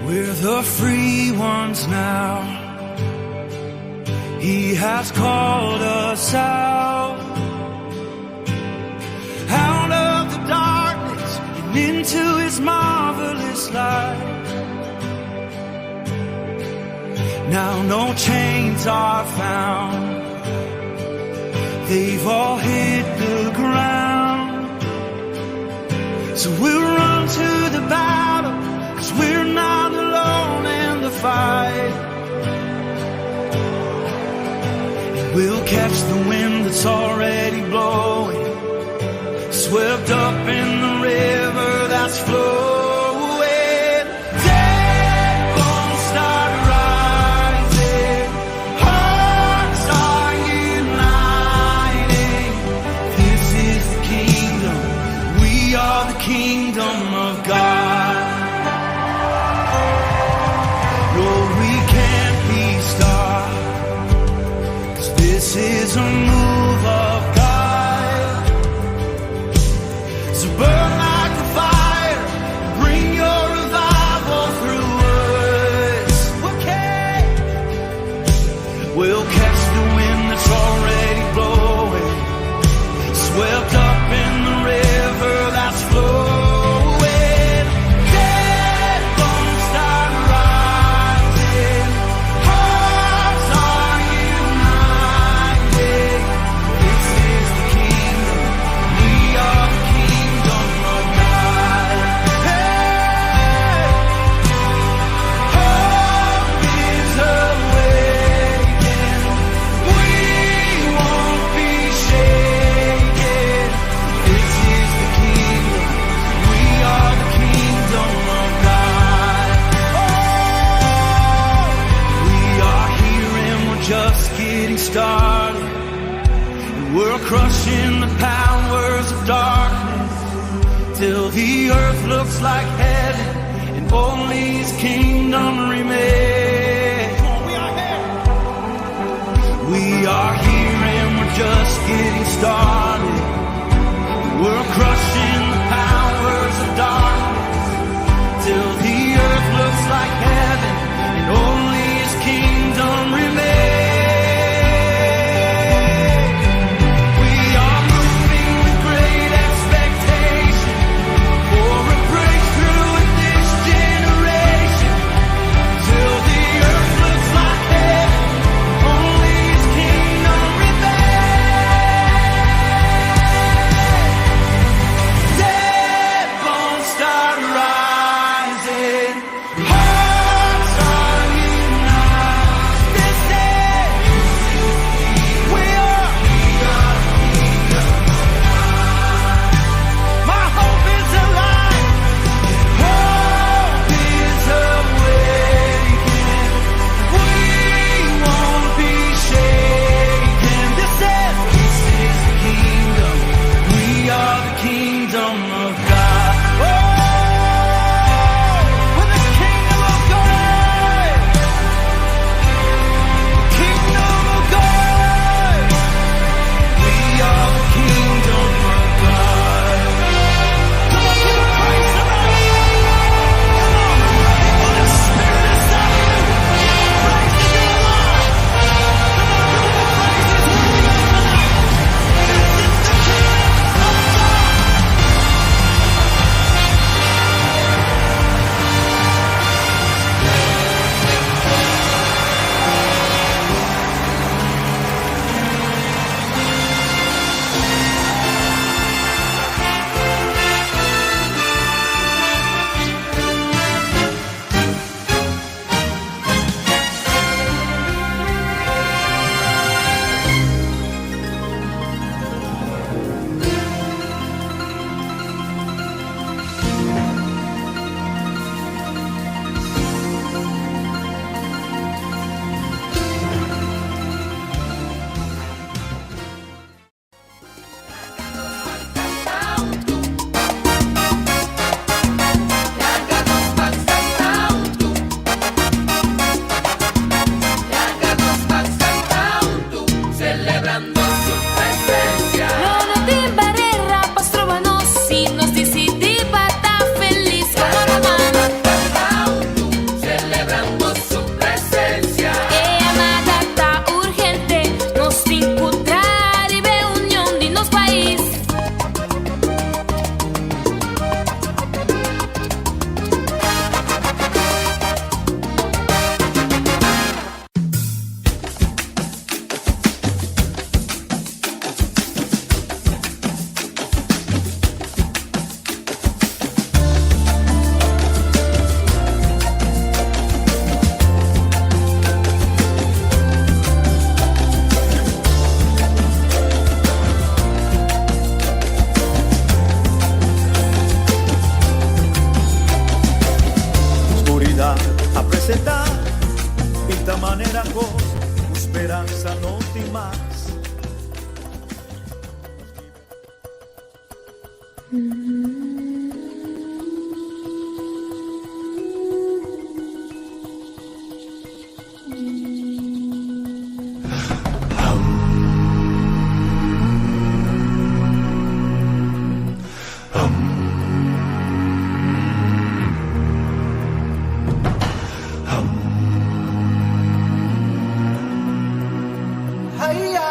We're the free ones now. He has called us out. Out of the darkness and into his marvelous light. Now no chains are found. They've all hit the ground. So we'll run to the battle, 'cause we're not alone in the fight. And we'll catch the wind that's already blowing, swept up in the river that's flowing. Dead bones start rising, hearts are uniting. This is the kingdom, we are the kingdom of God. No, we can't be stopped, 'cause this is a move of God. So burn like a fire, Crushing the powers of darkness till the earth looks like heaven and only His kingdom remains. We are here. We are here and we're just getting started. We're crushing the powers of darkness till the earth looks like heaven and only His kingdom remains. We are moving with great expectation for a breakthrough in this generation. Till the earth looks like heaven, only His kingdom remains. Dead bones start rising, hearts are united. This is we are. My hope is alive. Hope is awakened. We won't be shaken. This is the kingdom. We are the kingdom of God. Oh, we're the kingdom of God. Kingdom of God. We are the kingdom of God. Come on, give him praise tonight. Come on. When the Spirit inside of you, give him praise that you're alive. Come on, give him praise that's worthy of tonight. This is the kingdom of God. Celebrando su presencia. Lo no tin barera pa stroba nos si nos disidí pa ta felis komo ruman. Celebrando su presencia. E yamada ta urgente, nos tin ku traha riba e union di nos pais. Oscuridad a presentá, pinta manera kos, speransa no tin mas. Hey-ya.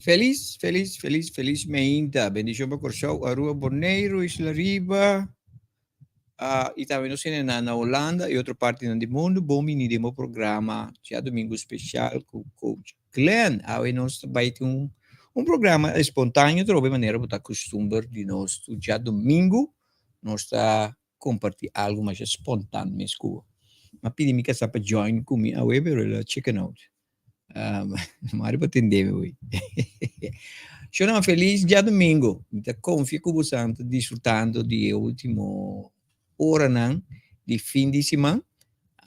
Felis, felis, felis, felis meinta. Bendishon pa Kòrsou, Aruba, Boneiru, Isla Riba. Ah, i tambe nos hende na Holanda i otro partinan di mundu. Bon bini den bo programa Djadumingu Spesial ku Coach Glenn. Awe nos ta bai tin un, un programa espontáneo trobe manera bo ta kustumber di nos tur djadumingu. Nos ta kompartí algu masha spontan mes ku bo. M'a pidi mi kasá pa join ku mi awe pero el a chicken out. Um, mari pa tende mi hoy. Shona, feliz djadumingu. Mi ta konfia ku bosan ta disfrutando di e ultimo oranan di fin di siman.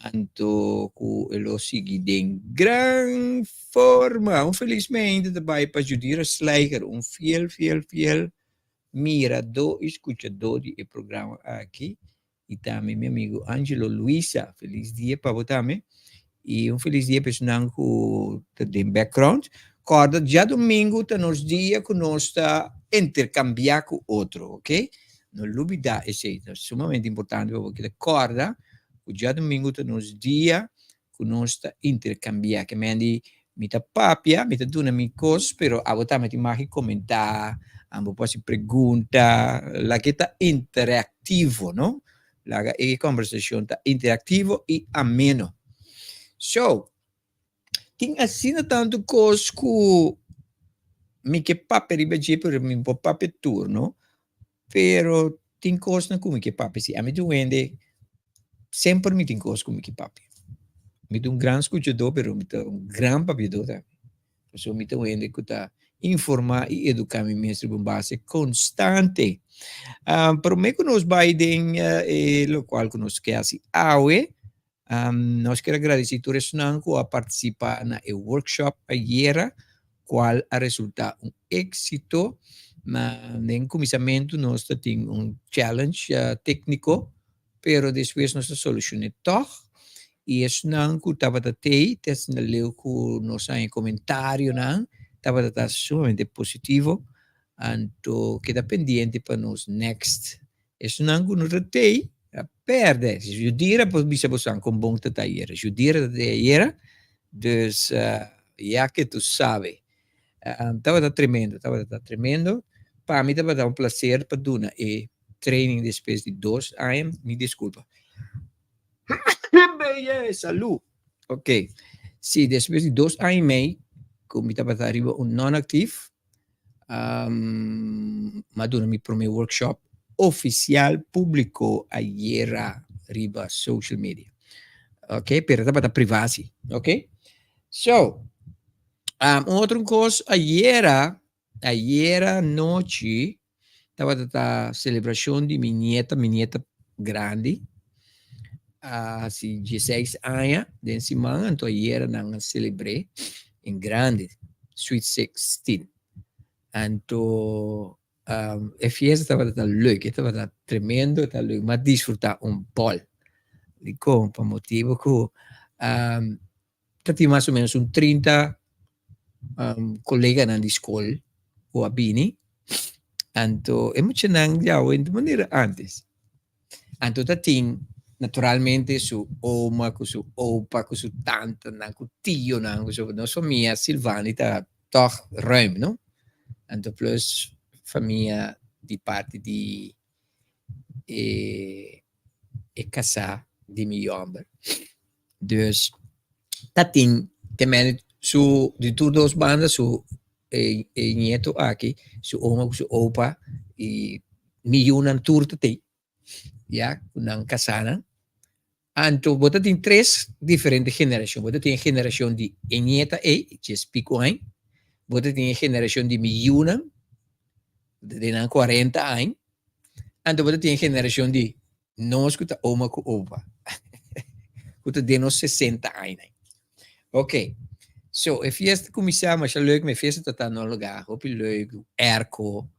Anto ku e lo sigui den gran forma. Un feliz meinta ta bai pa Judira Slijker, un fiel, fiel, fiel miradó i skuchadó di e programa aki. I tambe mi amigo Angelo Luisa, feliz dia pa bo tambe. I un feliz dia pa esnan ku ta den background. Kòrda djadumingu ta nos dia ku nos ta interkambiá ku otro, ok? No lubidá esei, ta sumamente importante pa bo keda kòrda ku djadumingu ta nos dia ku nos ta interkambiá. Ke men di mi ta papia, mi ta duna mi kos, pero abo tambe tin mag di komentá, abo por hasi pregunta, laga e ta interaktivo, no? Laga e kòmbersashon ta interaktivo i ameno. So, tin asina tantu kos ku mi ke papia riba dje, pero mi no por papia tur, no? Pero tin kosnan ku mi ke papia. Si ami ta un hende, semper mi tin kos ku mi ke papia. Mi ta un gran skuchadó, pero mi ta un gran papiadó tambe. Pasobra mi ta un hende ku ta informá i eduká mi mes riba un base konstante. Promé ku nos bai den e lokual ku nos ke hasi awe, Nos kier a gradisí tur esnan ku a partisipá na e workshop ayera, kual a resultá un éksito. Na den kuminsamentu nos ta tin un challenge tékniko, pero despues nos a solushoné tòg. I esnan ku tabata tei te asina leu ku nos haña komentarionan tabata ta sumamente positivo. Anto keda pendiente pa nos next Esunnan ku no ta tei a pèrdè. Judira por bisa bosan kon bon ta ta ayera. Judira ta tei ayera, dus ya ke tu sabe. Tabata tremendo, tabata ta tremendo. Pa mi tabata un plaser pa duna e training despues di dos aña. Mi diskulpa. Salú. Ok. Si, despues di dos aña i mei ku mi tabata riba un non-actief, M'a duna mi prome workshop oficial publico ayera riba social media. Ok, pero tabata privacy. Ok, so, Um, un otro kos, ayera, ayera nochi, tabata ta selebrashon di mi nieta, mi nieta grandi, a hasi dieseis aña den siman, anto ayera nan a selebr'é en grandi, sweet sixteen. Anto um, e fiesta tabata ta leuk, e tabata tremendo, e tabata leuk, m'a disfrutá un bòl. Dikon? Pa motibu ku um, ta tin mas o menos un 30 um, koleganan di skol ku a bini. Anto e muchanan djawe di manera antes. Anto ta tin naturalmente su oma ku su opa ku su tantanan ku tionan ku su nos famia Silvani ta tòg ruim no. Anto plus famia di parti di e e kasá di mi yòmber. Dus ta tin te mende su di tur dos banda su e e nieto aki su oma ku su opa i mi yunan tur ta tei ya ku nan kasánan. Anto bo ta tin tres diferente generashon, bo ta tin e generashon di e nieta ei, djes piku aña, bo ta tin e generashon di mi yunan, den nan cuarenta aña, anto bo ta tin e generashon di nos ku ta oma ku opa, ku ta den nos sesenta aña. Ok, so e fiesta kuminsá masha leuk, ma e fiesta ta ta na un lugá hopi leuk, airco,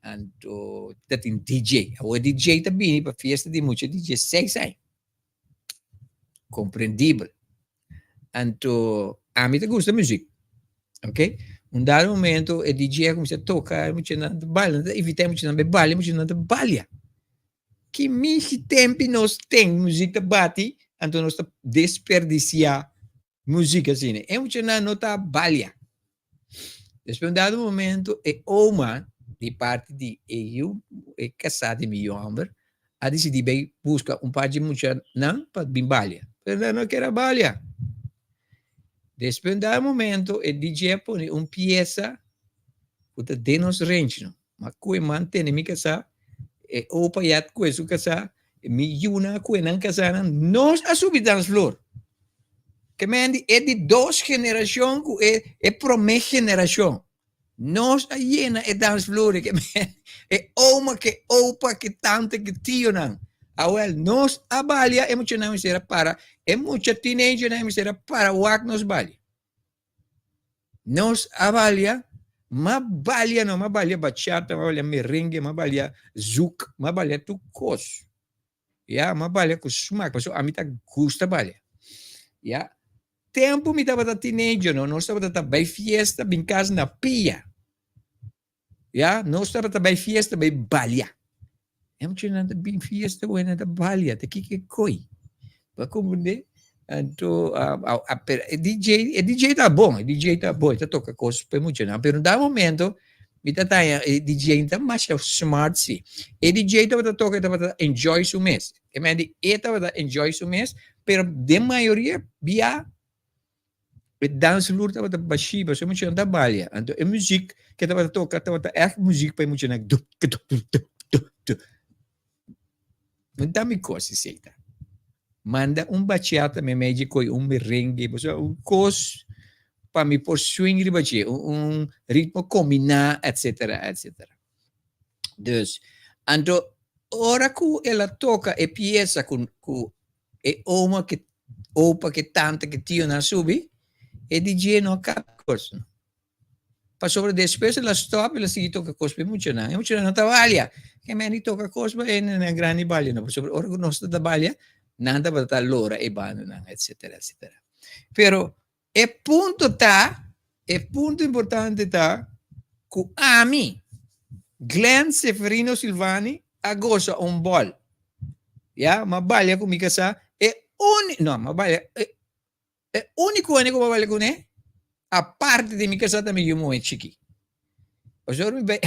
anto ta tin DJ. Awor e DJ ta bini pa fiesta di mucha di diesseis aña. Komprendibel. Anto ami ta gusta muzik, ok. Un dado momento e DJ a kuminsá toka, e muchanan ta baila, nan ta invitá e muchanan pa e balia, e muchanan ta balia. Ki mishi tempi nos ten muzik ta bati, anto nos ta desperdisiá muzik asina. E muchanan no ta balia. Despues un dado momento e oma di parti di e yu, e kasá di mi yu hòmber, a disidí bai buska un par di muchanan pa bin balia. Pero nan no kier a balia. Despues un dado momento e DJ a pone un piesa ku ta den nos renchnan. Ma ku e man tene mi kasá, e opa ya kue su kasá, mi yunan a kue nan kasánan, nos a subi dansvloer. Ke men di e di dos generashon ku e e promé generashon. Nos a yena e dansvloer, ke men e oma, ke opa, ke tante, ke tionan. Awel, nos a balia e muchanan mester a para, e mucha teenagernan mester a para wak nos balia. Nos a balia, m'a balia no, m'a balia bachata, m'a balia merengue, m'a balia zouk, m'a balia tur kos. Ya, m'a balia ku smak, pasobra ami ta gusta balia. Ya, tempu mi tabata teenager no, nos tabata ta bai fiesta bin kas na pia. Ya, nos tabata bai fiesta bai balia. E muchanan ta bin fiesta bo nan ta balia, ta kiko e koi. Bo a komprende? Anto, pero e DJ, e DJ ta bon, e DJ ta bon, e ta toka kos pa e muchanan, pero un dado momento mi ta taña e DJ ta masha smart si. E DJ tabata toka, e tabata enjoy su mes. E men di e tabata enjoy su mes, pero den mayoria bia E dansvloer tabata bashí, pasobra e muchanan ta balia. Anto e muziek ke tabata toka tabata ègt muziek pa e muchanan duk duk duk duk duk. No ta mi kos esei ta. Manda un bachata meimei dje koi un merengue, pasobra un kos pa mi por swing riba dje, un ritmo kombiná etcetera etcetera. Dus, anto ora ku el a toka e piesa ku ku E oma ke opa ke tanta ke tionan a subi, e DJ no a kap kos no. Pasobra despues el a stop el a sigui toka kos pa e muchanan. E muchanan no ta balia. Ke men di toka kos pa e nan grandi balia no. Pasobra ora ku nos ta balia, nan tabata ta lora e bandanan etcetera etcetera. Pero e punto ta, e punto importante ta ku ami, Glenn Seferino Silvani, a gosa un bòl. Ya, m'a balia ku mi kasá, e uni, no, m'a balia, e, e úniko hende ku m'a balia kuné, aparte di mi kasá, ta mi yu muhé chikí. Pasobra ora mi bai,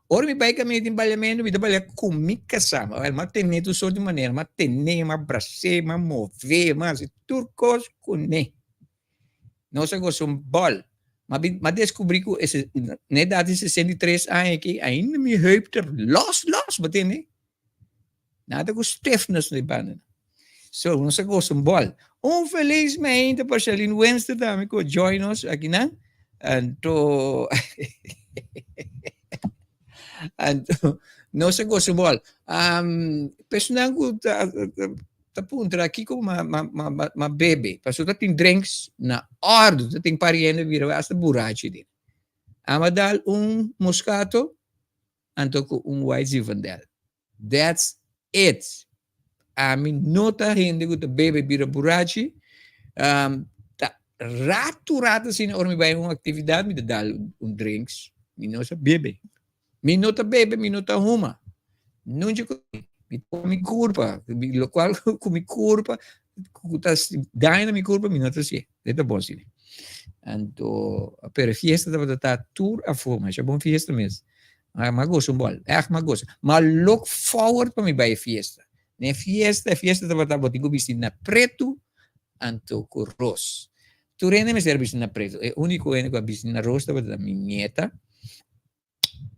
ora mi bai kaminda tin baliamentu, mi ta balia ku mi kasá. M'a m'a ten'é tur sort di manera, m'a ten'é, m'a bras'é, m'a mov'é, m'a hasi tur kos kuné. Nos a gosa un bòl. M'a bin, m'a deskubrí ku ese, na edat di 63 aña aki, ainda mi heup ta lòs lòs, bo tende? Nada ku stiffness na e banda nan. So, nos a gosa un bòl. Un felis meinta pa Shalene Winston tambe ku a join nos akinan. Anto anto nos a gosa bòl. Personan ku ta ta puntra kiko ma ma ma ma bebe, pasobra ta tin drinks na òrdu, ta tin pariente bira asta burachi den. Amo a dal un moscato anto ku un white zinfandel. That's it. Ami no ta hende ku ta bebe bira burachi. Ta ratu ratu asina ora mi bai un aktividat mi ta dal un drinks. Mi no sa bebe. Mi no ta bebe, mi no ta huma. Nunca ku mi ta mi kurpa, lokual ku mi kurpa ku ta daño na mi kurpa mi no ta hasié. E ta bon asina. Anto, pero e fiesta tabata ta tur afó, masha bon fiesta mes. M'a gosa un bòl, ègt m'a gosa. M'a look forward pa mi bai e fiesta. Na e fiesta, e fiesta tabata bo tin ku bisti na pretu anto ku ros. Tur hende mester a bisti na pretu. E úniko hende ku a bisti na ros tabata mi nieta.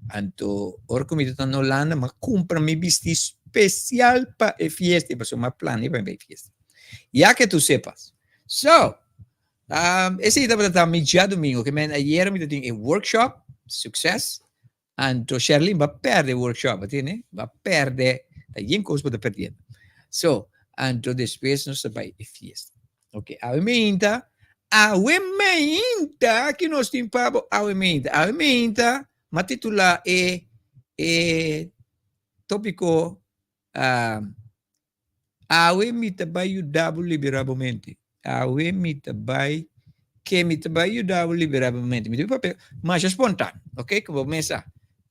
Anto ora ku mi ta na Holanda m'a kumpra mi bisti spesial pa e fiesta, pasobra m'a plania pa mi bai e fiesta. Ya ke tu sepas. So, Esei tabata ta mi djadumingu, ke men ayera mi ta tin e workshop, succes. Anto Sherlyn ba perde e workshop, bo tende? Ba perde, ta yen kos bo ta perdiendo. So, anto despues nos ta bai e fiesta. Ok, awe meinta, awe meinta ki nos tin pa bo awe meinta? Awe meinta m'a titula e e topiko Awe mi ta bai yuda bo liberá bo mente. Awe mi ta bai ke mi ta bai yuda bo liberá bo mente. Mi ta papia masha spontan, ok, ku bo mes sa.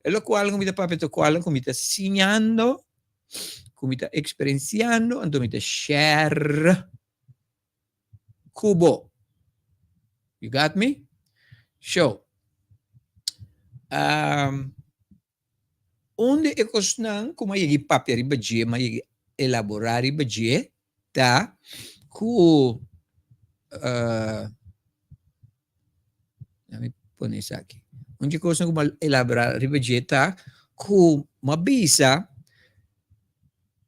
E lokual ku mi ta papia ta kual ku mi ta siñando, ku mi ta eksperensiando, anto mi ta share ku bo. You got me? Show. Um, Un di e kosnan ku mi a yega papia riba dje, mi a yega elaborá riba dje, ta ku mi pone esaki. Un di e kosnan ku mi a elaborá riba dje ta ku mi a bisa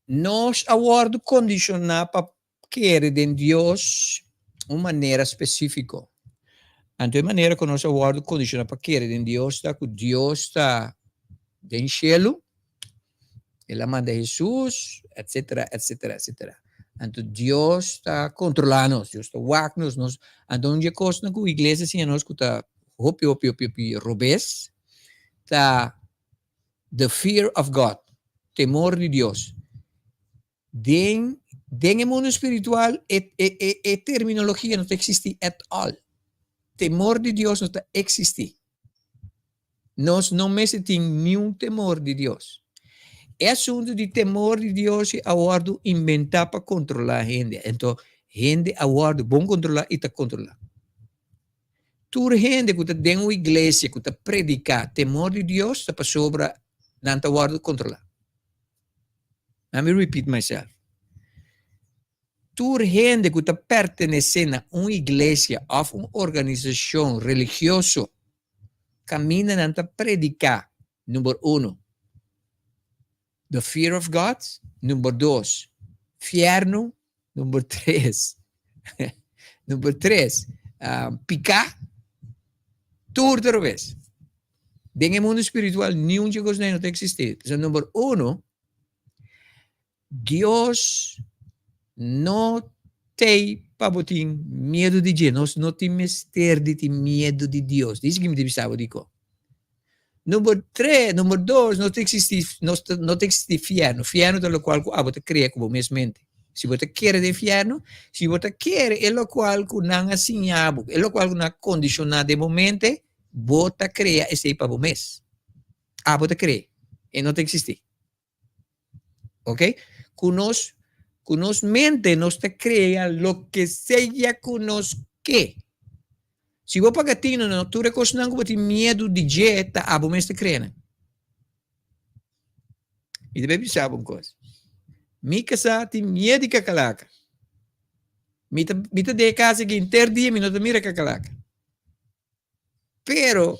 nos a wòrdu kondishoná pa kere den Dios un manera spesífiko. Anto e manera ku nos a wòrdu kondishoná pa kere den Dios ta ku Dios ta den shelu, El a manda Hesus, etsetera, etsetera, etsetera. Anto Dios ta kontrolá nos, Dios ta wak nos, nos, anto un di e kosnan ku iglesia siña nos ku ta hopi, hopi, hopi, hopi robes ta the fear of God, temor di Dios. Den den e mundo spiritual e e e e terminologia no ta existi at all. Temor di Dios no ta existi. Nos no mester tin niun temor di Dios. E asuntu di temor di Dios a wordo inventa pa controla hende. Ento hende a wordo bon controla y ta controla. Tur hende cu ta den un iglesia cu ta predica temor di Dios ta pasobra nan ta wordo controla. Let me repeat myself. Tur hende ku ta pertenesé na un iglesia òf un organisashon religioso kaminda nan ta prediká, number uno, the fear of God, number dos, fièrnu, number tres, number tres, piká, tur ta robes. Den e mundu spiritual niun dje kosnan no ta eksistí. So number uno, Dios no t'ei pa bo tin miedu di dje. Nos no tin mester di tin miedu di Dios. Dici ki mi ta bisa bo dikon. Number tres, number dos, no ta eksistí, no ta, no ta eksistí fièrnu. Fièrnu ta lokual ku abo ta krea ku bo mes mente. Si bo ta kere den fièrnu, si bo ta kere e lokual ku nan a siña bo, e lokual ku nan a kondishoná den bo mente, Bo ta krea esei pa bo mes. Abo ta kree. E no ta eksistí. Ok? Ku nos, ku nos mente nos ta krea loke sea ku nos ke. Si bo paga tino no, tur e kosnan ku bo tin miedu di dje ta abo mes ta krea nan. Mi ta bai bisa bo un kos. Mi kasá tin miedu di kakalaka. Mi ta, mi ta den e kas aki henter dia mi no ta mira kakalaka. Pero,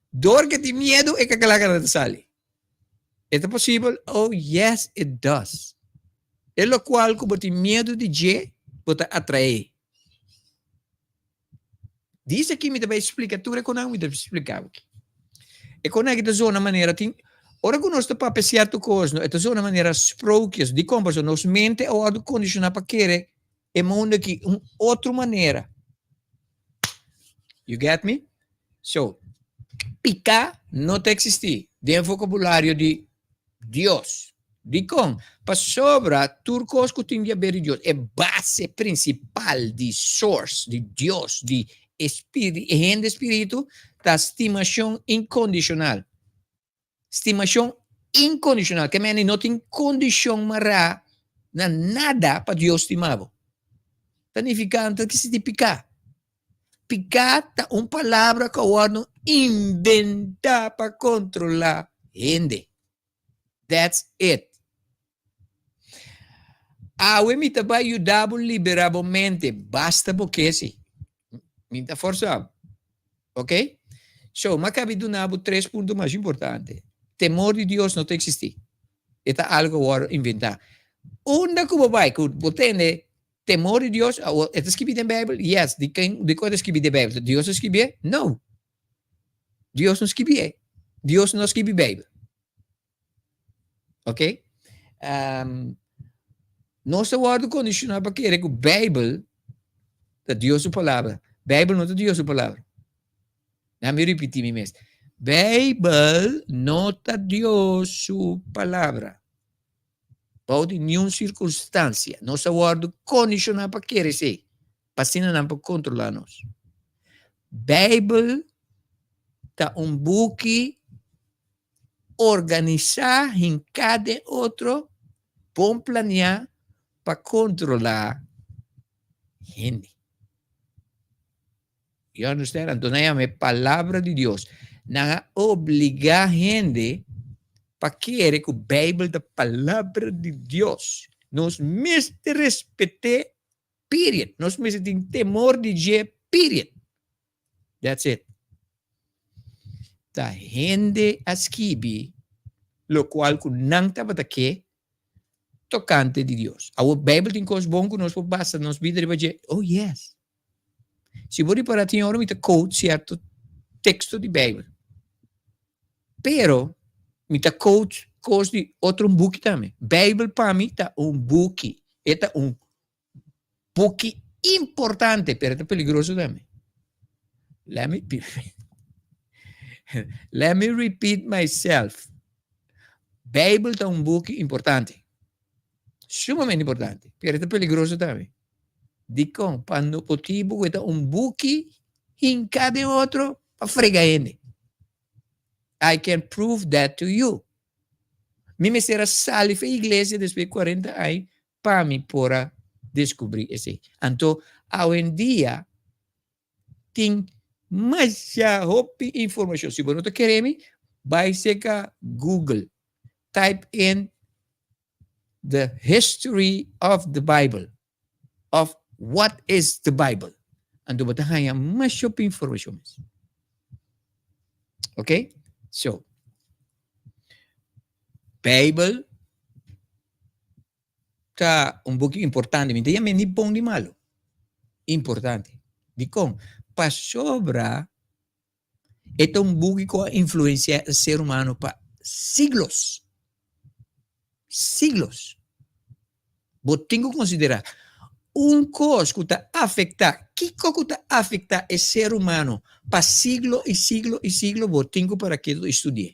door ke tin miedu e kakalaka ta sali. E ta posibel? Oh yes it does. E lokual ku bo tin miedu di dje, bo ta atraé. Dies aki mi ta bai splika tur e konan mi ta splika bo aki. E konan aki ta zona manera tin ora ku nos ta papia sierto kos no e ta zona manera sprookjes. Dikon? Pasobra nos mente a wòrdu kondishoná pa kere e mundu aki un otro manera. You get me? So, piká no ta eksistí den e vokabulario di Dios. Dikon? Pasobra tur kos ku tin di haber di Dios, e base prinsipal di source di Dios, di e spiri, e hende spiritu, ta stimashon inkondishonal. Stimashon inkondishonal, ke mende no tin kondishon mará na nada pa Dios stima bo. Ta nifiká anto ki si di piká. Piká ta un palabra ku a wòrdu inventá pa kontrolá hende. That's it. Awe mi ta bai yuda bo liberá bo mente, basta bo ke si. Mi ta forsa bo. Ok? So, mi a kabi duna bo tres punto mas importante. Temor di Dios no ta eksistí. E ta algu ku a wòrdu inventá. Unda ku bo bai ku bo tende temor di Dios, e ta skibí den Beibel? Yes. Di ken, di kon e ta skibí den Beibel? Dios a skibié? No. Dios no skibié. Dios no skibi Beibel. Ok? Um, nos ta wòrdu kondishoná pa kere ku Beibel ta Dios su palabra. Beibel no ta Dios su palabra. Déjame ripití mi mes. Beibel no ta Dios su palabra. Bou di niun sirkunstansia nos a wòrdu kondishoná pa kere esei, pa asina nan por kontrolá nos. Beibel ta un buki organisá hinká den otro, bon planiá pa kontrolá hende. You understand? Anto nan yama e palabra di Dios. Nan a obligá hende pa kere ku Beibel ta palabra di Dios. Nos mester respet'é, period. Nos mester tin temor di dje, period. That's it. Ta hende a skibi lokual ku nan tabata ke tokante di Dios. Awor Beibel tin kos bon ku nos por basa nos bida riba dje? Oh yes. Si bo ripara tin ora mi ta quote cierto texto di Bijbel. Pero mi ta quote cos di otro buki tambe. Bijbel pa mi ta un buki. E ta un buki importante, pero e ta peligroso tambe. Let me, let me repeat myself. Bijbel ta un buki importante. Sumamente importante, pero e ta peligroso tambe. Dikon? Pa no motibu ku e ta un buki hinká den otro pa frega hende. I can prove that to you. Mi mester a sali for e iglesia despues di kuarenta aña pa mi por a deskubrí esei. Anto awendia tin masha hopi informashon. Si bo no ta kere mi, bai seka Google. Type in the history of the Bible of what is the Bible. Anto bo ta haña masha hopi informashon mes. Ok? So, Bijbel ta un buki importante. Mi ta yam'é ni bon ni malo. Importante. Dikon? Pasobra E ta un buki ku a influensiá e ser humano pa siglos. Siglos. Bo tin ku konsiderá un kos ku ta afektá, kiko ku ta afektá e ser humano pa siglo i siglo i siglo, bo tin ku para ketu i studi'é.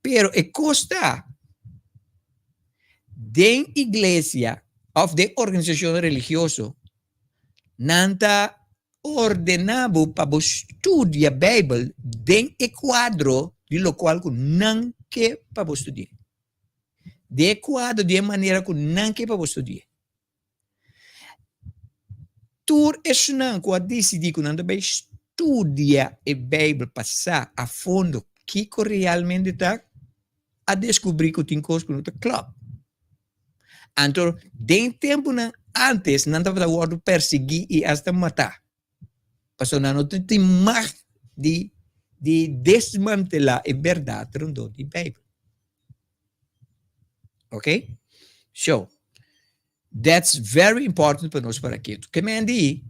Pero e kos ta, den iglesia òf den organisashon religioso, nan ta ordená bo pa bo studia Beibel den e kuadro di lokual ku nan ke pa bo studi'é. Den e kuadro di e manera ku nan ke pa bo studi'é. Tur esnan ku a disidí ku nan ta bai studia e Beibel pa sa a fondo kiko realmente ta, a deskubrí ku tin kos ku no ta klòp. Anto den tempunan ántes nan tabata wòrdu persiguí i asta matá, pasobra nan no tin mag di di desmantelá e bèrdat rondó di Beibel. Ok? So, that's very important pa nos para ketu. Ke men di?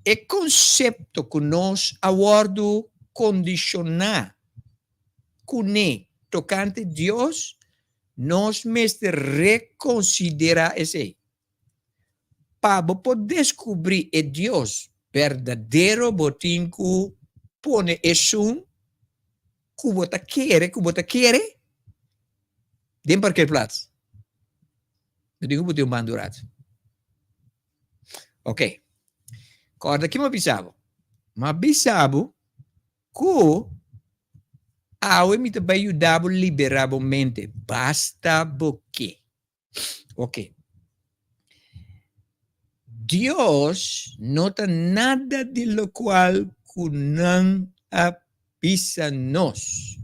E konsepto ku nos a wòrdu kondishoná kuné tokante Dios, nos mester rekonsiderá esei. Pa bo por deskubrí e Dios berdadero bo tin ku pone esun ku bo ta kere ku bo ta kere den parkeerplaats. Bo tin ku put'é un bandurat. Ok. Kòrda ki mi a bisa bo. Mi a bisa bo ku awe mi ta bai yuda bo liberá bo mente. Basta bo ke. Ok. Dios no ta nada di lokual ku nan a bisa nos.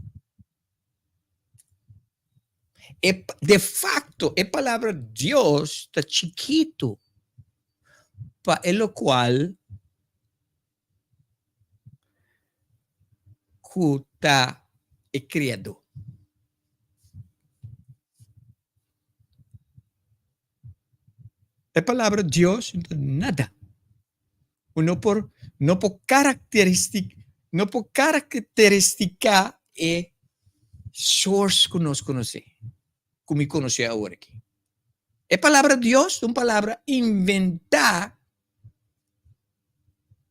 E, de facto, e palabra Dios ta chikitu pa e lokual ku ta e Kriadó. E palabra Dios no ta nada. Bo no por no por karakteristik no por karakteristiká e source ku nos konosé, ku mi konosé awor aki. E palabra Dios ta un palabra inventá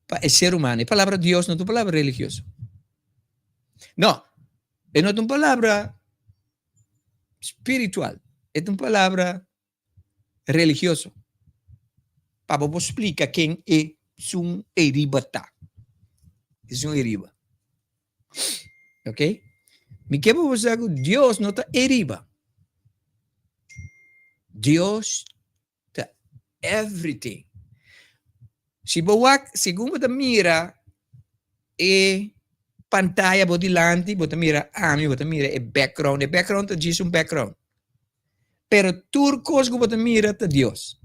pa e ser humano. E palabra Dios no ta un palabra religioso. No, e no ta un palabra spiritual, e ta un palabra religioso. Pa bo por splika ken e sun eriba ta. Esun eriba. Ok? Mi ke pa bo sa ku Dios no ta eriba. Dios ta everything. Si bo wak, segun bo ta mira e pantaya bo dilanti, bo ta mira ami, bo ta mira e background. E background ta djis un background. Pero tur kos ku bo ta mira ta Dios.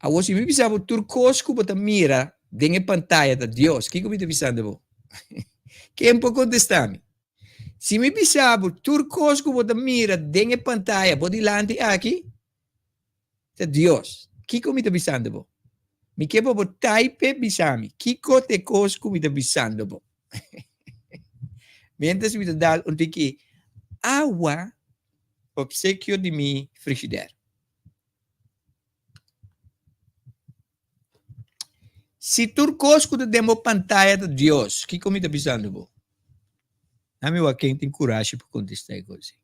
Awor si mi bisa bo tur kos ku bo ta mira den e pantaya ta Dios, kiko mi ta bisando bo? Ken por kontestá mi? Si mi bisa bo tur kos ku bo ta mira den e pantaya bo dilanti aki ta Dios, kiko mi ta bisando bo? Mi ke pa bo type bisa mi kiko ta e kos ku mi ta bisando bo. Mientras mi ta dal un tiki awa opsekio di mi frigider. Si tur kos ku ta den bo pantaya ta Dios, kiko mi ta bisando bo? Ami wak ken tin kurashi pa kontestá e kos ei.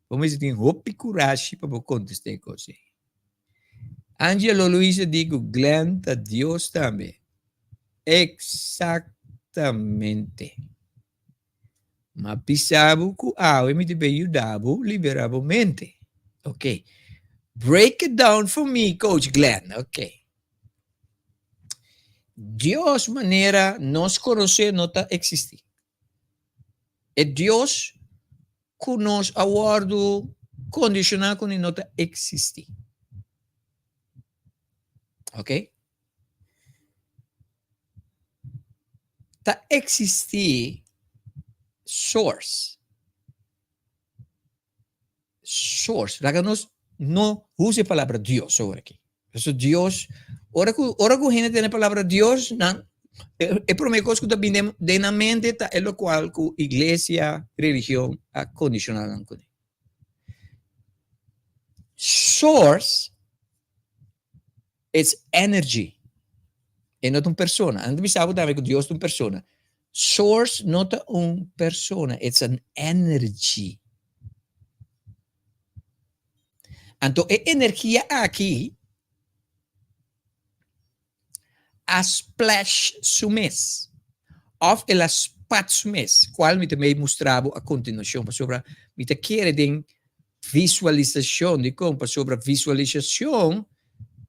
Bo mester tin hopi kurashi pa bo kontestá e kos ei. Angelo Luis a di ku Glenn ta Dios tambe. Eksaktamente. M'a bisa bo ku awe mi ta bay yuda bo libera bo mente. Ok. Break it down for me, Coach Glenn. Ok. Dios manera nos konosé no ta eksistí. E Dios ku nos a wòrdu kondishoná kuné no ta eksistí. Ok. Ta eksistí source. Source. Laga nos no usa e palabra Dios awor aki. Pasobra Dios, ora ku ora ku hende tene e palabra Dios, nan e promé kos ku ta bini den nan mente ta e lokual ku iglesia, religion a kondishoná nan kuné. Source It's energy. E no ta un persona. Antes bisa bo tambe ku Dios ta un persona. Source no ta un persona, it's an energy. Anto e energia aki a splash su mes of el a spat su mes, cual mi ta mei mustra bo a continuacion pasobra mi ta kere den Visualisashon, dikon? Pasobra visualisashon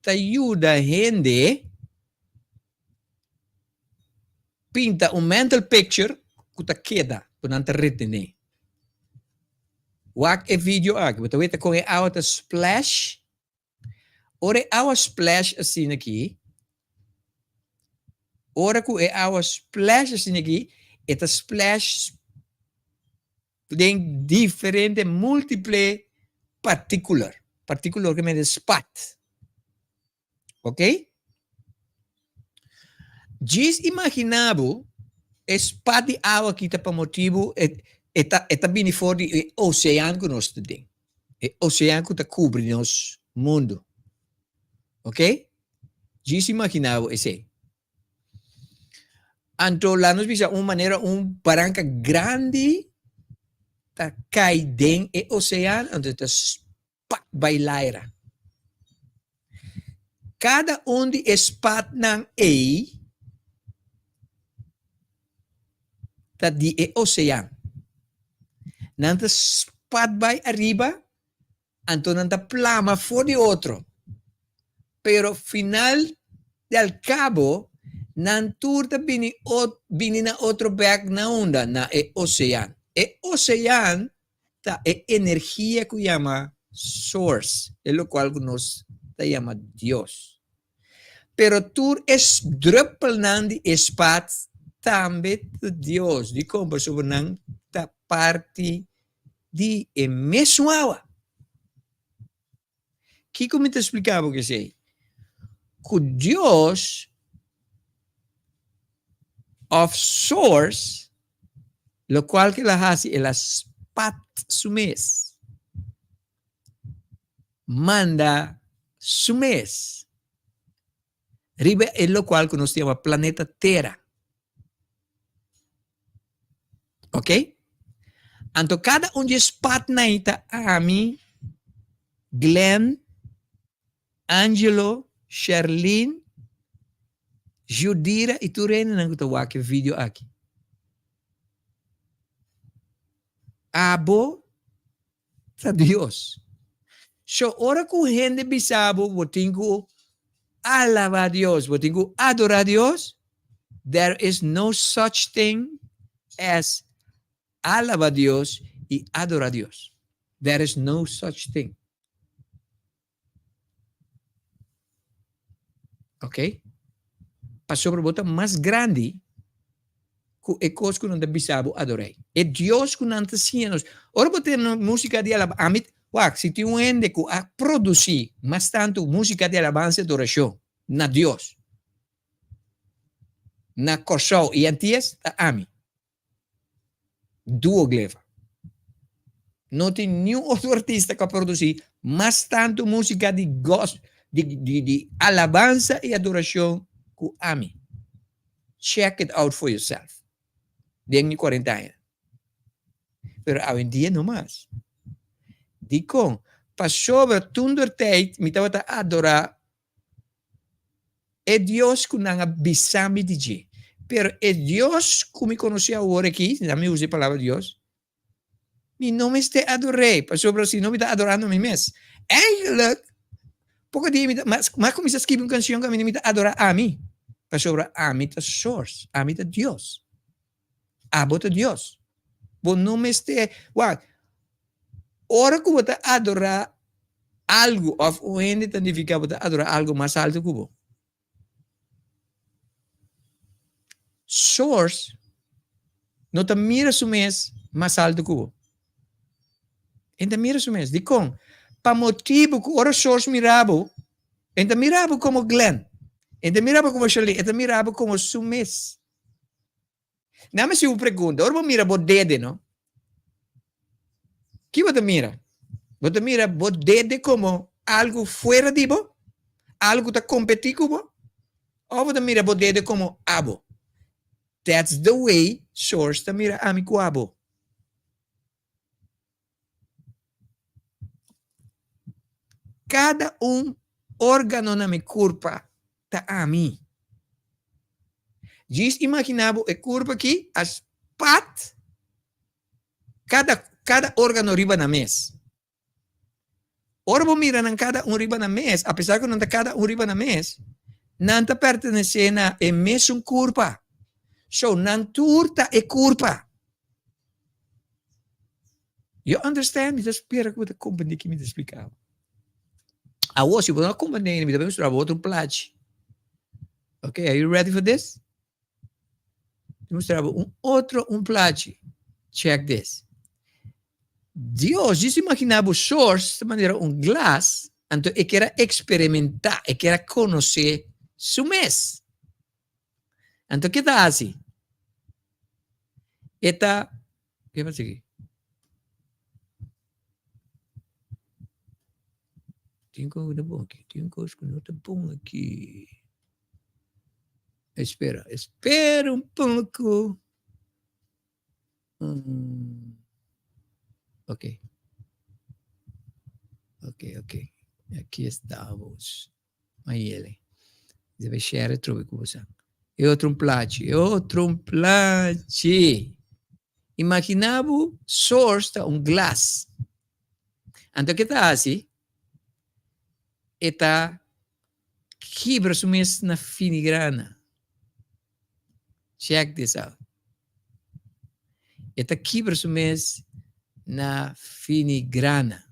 ta yuda hende pinta un mental picture ku ta keda, ku nan ta retené. Wak e video aki, bo ta weta kon e awa ta splash. Ora e awa splash asina aki, ora ku e awa splash asina aki, e ta splash Den diferente multiple particular. Particular ke mende spat. Ok? Djis imaginá bo e spat di awa aki ta pa motibu e e ta e ta bini for di e osean ku nos ta den. E osean ku ta kubri nos mundu. Ok? Djis imaginá bo esei. Anto laat nos bisa un manera un baranka grandi ta kai den e osean anto e ta spat bai laira. Kada un di e spatnan ei ta di e osean. Nan ta spat bai ariba Anto nan ta plama for di otro. Pero final del cabo nan tur ta bini bini na otro bek na unda? Na e ocean. E ocean ta e energia cu yama source, e locual cu nos ta yama Dios. Pero tur e druppelnan di e spat tambe ta Dios. Dicon? Pasobra nan ta parti di e mesun awa. Kiko mi ta splika bo kesei? Ku Dios of source, lokual ku el a hasi, el a spat su mes, manda su mes riba e lokual ku nos ta yama planeta Tera. Ok? Anto kada un di e spatnan ei ta ami, Glenn, Angelo, Sherlyn, Judira i tur hendenan ku ta wak e video aki. Abo ta Dios. So ora ku hende bisa bo, bo tin ku alaba Dios, bo tin ku adora Dios, there is no such thing as alaba Dios i adora Dios. There is no such thing. Ok? Pasobra bo ta mas grandi ku e kos ku nan ta bisa bo ador'é. E Dios ku nan ta siña nos. Ora bo tene músika di alabansa, ami, wak, si tin un hende ku a produsí mas tantu músika di alabansa i adorashon na Dios, na Kòrsou i Antias, ta ami. Duo Gleva. No tin niun otro artista ku a produsí mas tantu músika di gos di di di alabansa i adorashon ku ami. Check it out for yourself. Den mi kuarenta aña. Pero awendia no mas. Dikon? Pasobra tur der tijd mi tabata adorá E Dios ku nan a bisa mi di dje. Pero e Dios ku mi konosé awor aki, si mi usa e palabra Dios, mi no mester ador'é, pasobra si no mi ta adorando mi mes. Eigenlijk, poko dia mi ta, mas a kuminsá skibi un kanshon ku ami mi ta adorá ami, pasobra ami ta source, ami ta Dios. Abo ta Dios. Bo no mester, wak, ora ku bo ta adorá algu òf un hende ta nifiká bo ta adorá algu mas altu ku bo. Source no ta mira su mes mas altu ku bo. E ta mira su mes. Dikon? Pa motibu ku ora Source mira bo, e ta mira bo komo Glenn, e ta mira bo komo Sherlyn, e ta mira bo komo su mes. Nan mi hasi un pregunta, ora bo mira bo dede no, ki bo ta mira? Bo ta mira bo dede komo algu fuera di bo? Algu ku ta kompetí ku bo? Òf bo ta mira bo dede komo abo? That's the way Source ta mira ami ku abo. Kada un órgano na mi kurpa ta ami. Djis imaginá bo e kurpa aki a spat kada kada órgano riba nan mes. Ora bo mira nan kada un riba nan mes, apesar ku nan ta kada un riba nan mes, nan ta pertenesé na e mesun kurpa. So, nan tur ta e kurpa. You understand? Mi ta spera ku bo ta komprendé ki mi ta splika bo. Awor, si bo no a komprendé, mi ta bai mustra bo otro plachi. Ok, are you ready for this? Mi mustra bo un otro un plachi. Check this. Dios, djis imagina bo source ta manera un glas. Anto e kier a eksperimentá, e kier a konosé su mes. Anto ke ta hasi? E ta, ke pasa aki? Tin kos ku no ta bon aki, tin kos ku no ta bon aki. Espera, espera un poko. Ok. Ok, ok. Aquí estamos. Mayele. Debe share trobe ku bosa. E otro un plachi, e otro un plachi. Imagina bo source ta un glas. Anto ke ta hasi? E ta kibra su mes na finigrana. Check this out. E ta kibra su mes na finigrana.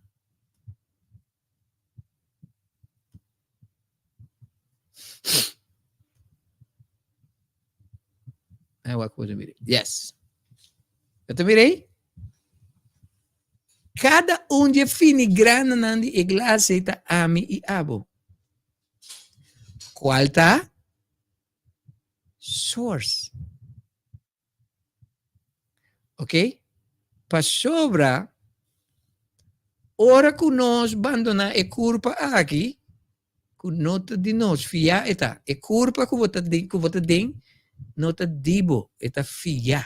Ai wak bo ta mira. Yes. Bo ta mira ei? Kada un di e finigrananan di e glas ei ta ami i abo. Kual ta? Source. Ok? Pasobra ora ku nos bandoná e kurpa aki, ku no ta di nos, fiá e ta. E kurpa ku bo ta den, ku bo ta den, no ta di bo, e ta fiá.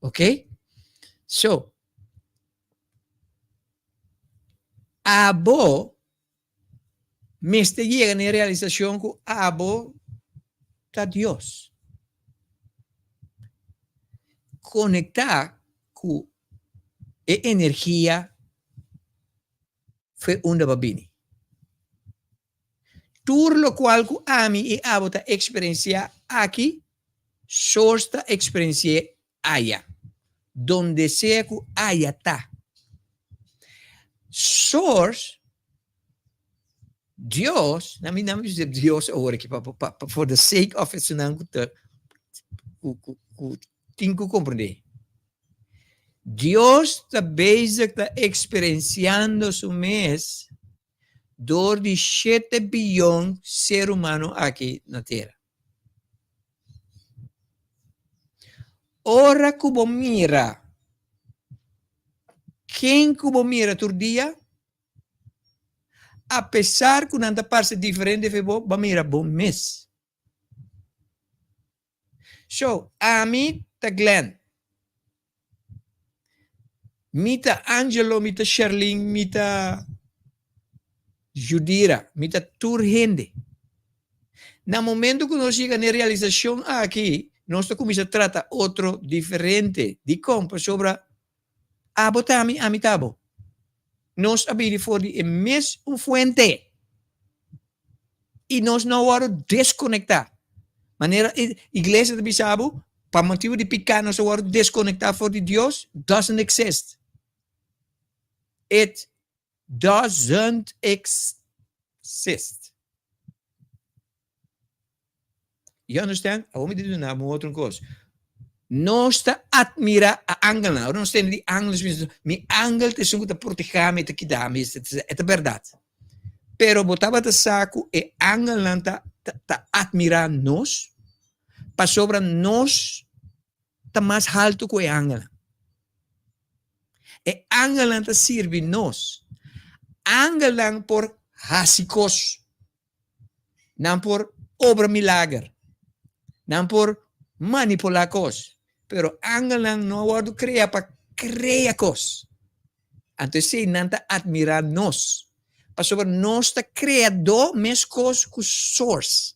Ok? So, abo mester yega na e realisashon ku abo ta Dios. Konektá ku e energia fe unda bo a bini. Tur lokual ku ami i abo ta eksperensiá aki, Source ta eksperensi'é aya, donde sea ku aya ta. Source, Dios, na mi na mi bisa Dios awor aki pa pa pa for the sake of esunnan ku ta ku ku ku tin ku komprendé. Dios ta bezig ta eksperensiando su mes dor di shete biyon ser humano aki na tera. Ora ku bo mira ken ku bo mira tur dia, apesar ku nan ta parse diferente for bo, bo a mira bo mes. So, ami ta Glenn. Mi ta Angelo, mi ta Sherlyn, mi ta Judira, mi ta tur hende. Na momento ku nos yega na e realisashon aki, nos ta kuminsá trata otro diferente. Dikon? Pasobra abo ta ami, ami ta abo. Nos a bini for di e mes un fuente. I nos no a wòrdu deskonektá. Manera e iglesia ta bisa bo, pa motibu di piká nos a wòrdu deskonektá for di Dios, doesn't exist. It doesn't exist. You understand? Awor mi ta duna bo otro kos. Nos ta admira a angelnan. Ora nos tende di angel, nos bisa, mi angel ta esun ku ta proteha mi, ta kida mi, e ta bèrdat. Pero bo tabata sa ku e angelnan ta ta admira nos pasobra nos ta mas haltu ku e angelnan. E angelnan ta sirbi nos. Angelnan por hasi kos. Nan por obra milager. Nan por manipulá kos. Pero angelnan no a wòrdu krea pa krea kos. Anto esei nan ta atmirá nos. Pasobra nos ta kreadó meskos ku Source.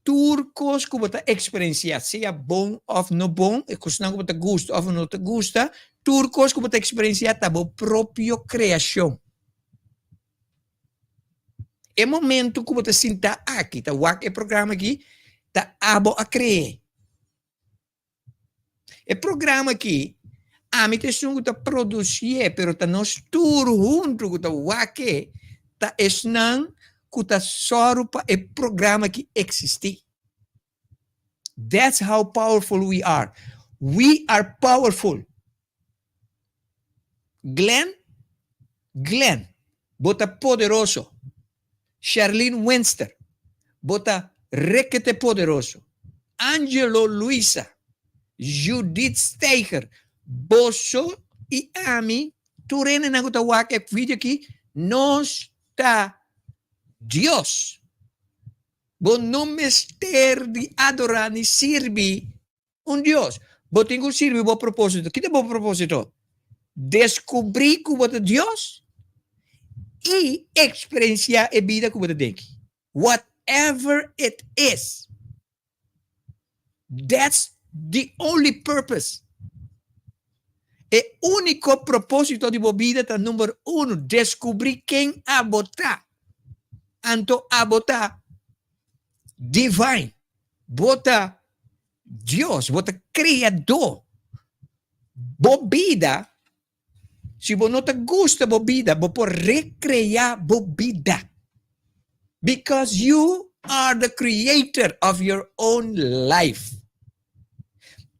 Tur kos ku bo ta eksperensiá, sea bon òf no bon, e kosnan ku bo ta gusta òf no ta gusta, tur kos ku bo ta eksperensiá ta bo propio kreashon. E momento ku bo ta sinta aki ta wak e programa aki ta abo a kree. E programa aki ami ta esun ku ta produsié pero ta nos tur huntu ku ta wak e ta esnan ku ta sòru pa e programa aki eksistí. That's how powerful we are. We are powerful. Glenn, Glenn, bo ta poderoso. Sherlyn Winster, bo ta rekete poderoso. Angelo Luisa, Judith Steiger, boso i ami, tur hendenan ku ta wak e video aki, nos ta Dios. Bo no mester di adorá ni sirbi un Dios. Bo tin ku sirbi bo propósito. Ki ta bo propósito? Deskubrí ku bo ta Dios i eksperensiá e bida ku bo ta den aki. Whatever it is. That's the only purpose. E úniko propósito di bo bida ta number uno, deskubrí ken abo ta. Anto abo ta divine. Bo ta Dios, bo ta Kreadó. Bo bida, si bo no ta gusta bo bida, bo por rekreá bo bida. Because you are the creator of your own life.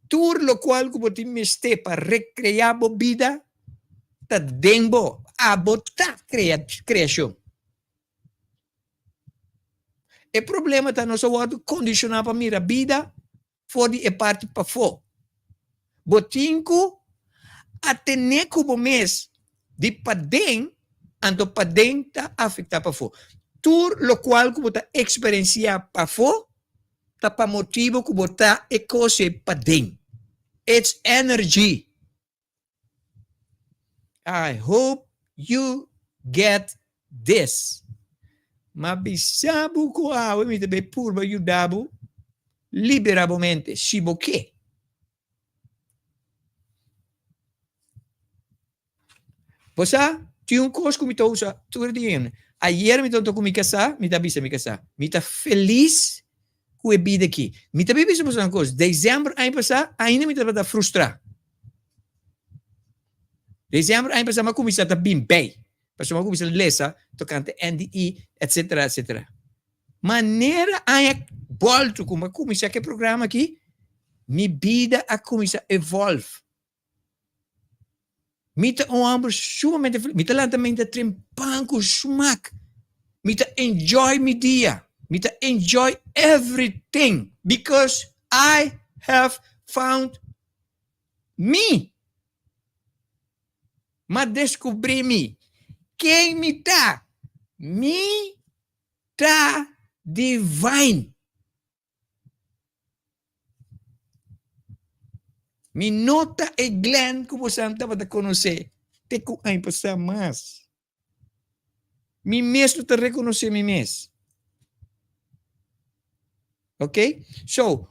Tur lokual ku bo tin mester pa rekreá bo bida ta den bo. Abo ta kreashon. E problema ta nos a wòrdu kondishoná pa mira bida for di e parti pafó. Bo tin ku atené ku bo mes di paden, anto paden ta afektá pafó. Tur lokual ku bo ta eksperensiá pafó ta pa motibu ku bo ta e kos ei paden. It's energy. I hope you get this. Ma bisa bo ku awe mi ta bay purba yuda bo libera bo mente, si bo ke. Bo sa, tin un kos ku mi ta usa tur dia. Ayer mi tabata ku mi kasá, mi ta bisa mi kasá, mi ta felis ku e bida aki. Mi ta bisa boso un kos, desèmber aña pasá ainda mi tabata frustrá. Desèmber aña pasá mi a kuminsá ta bin bei, pasobra mi a kuminsá lesa tokante NDI, etsetera, etsetera. Manera aña bòltu ku mi a kuminsá ku e programa aki, mi bida a kuminsá evolve. Mi ta un homber sumamente feliz. Mi ta lanta mente trempan cu smaak. Mi ta enjoy mi dia. Mi ta enjoy everything because I have found me. M'a descubri mi. Ken mi ta? Mi ta divine. Mi no ta e Glenn ku bosan tabata konosé te ku aña pasá mas. Mi mes no ta rekonosé mi mes. Ok? So,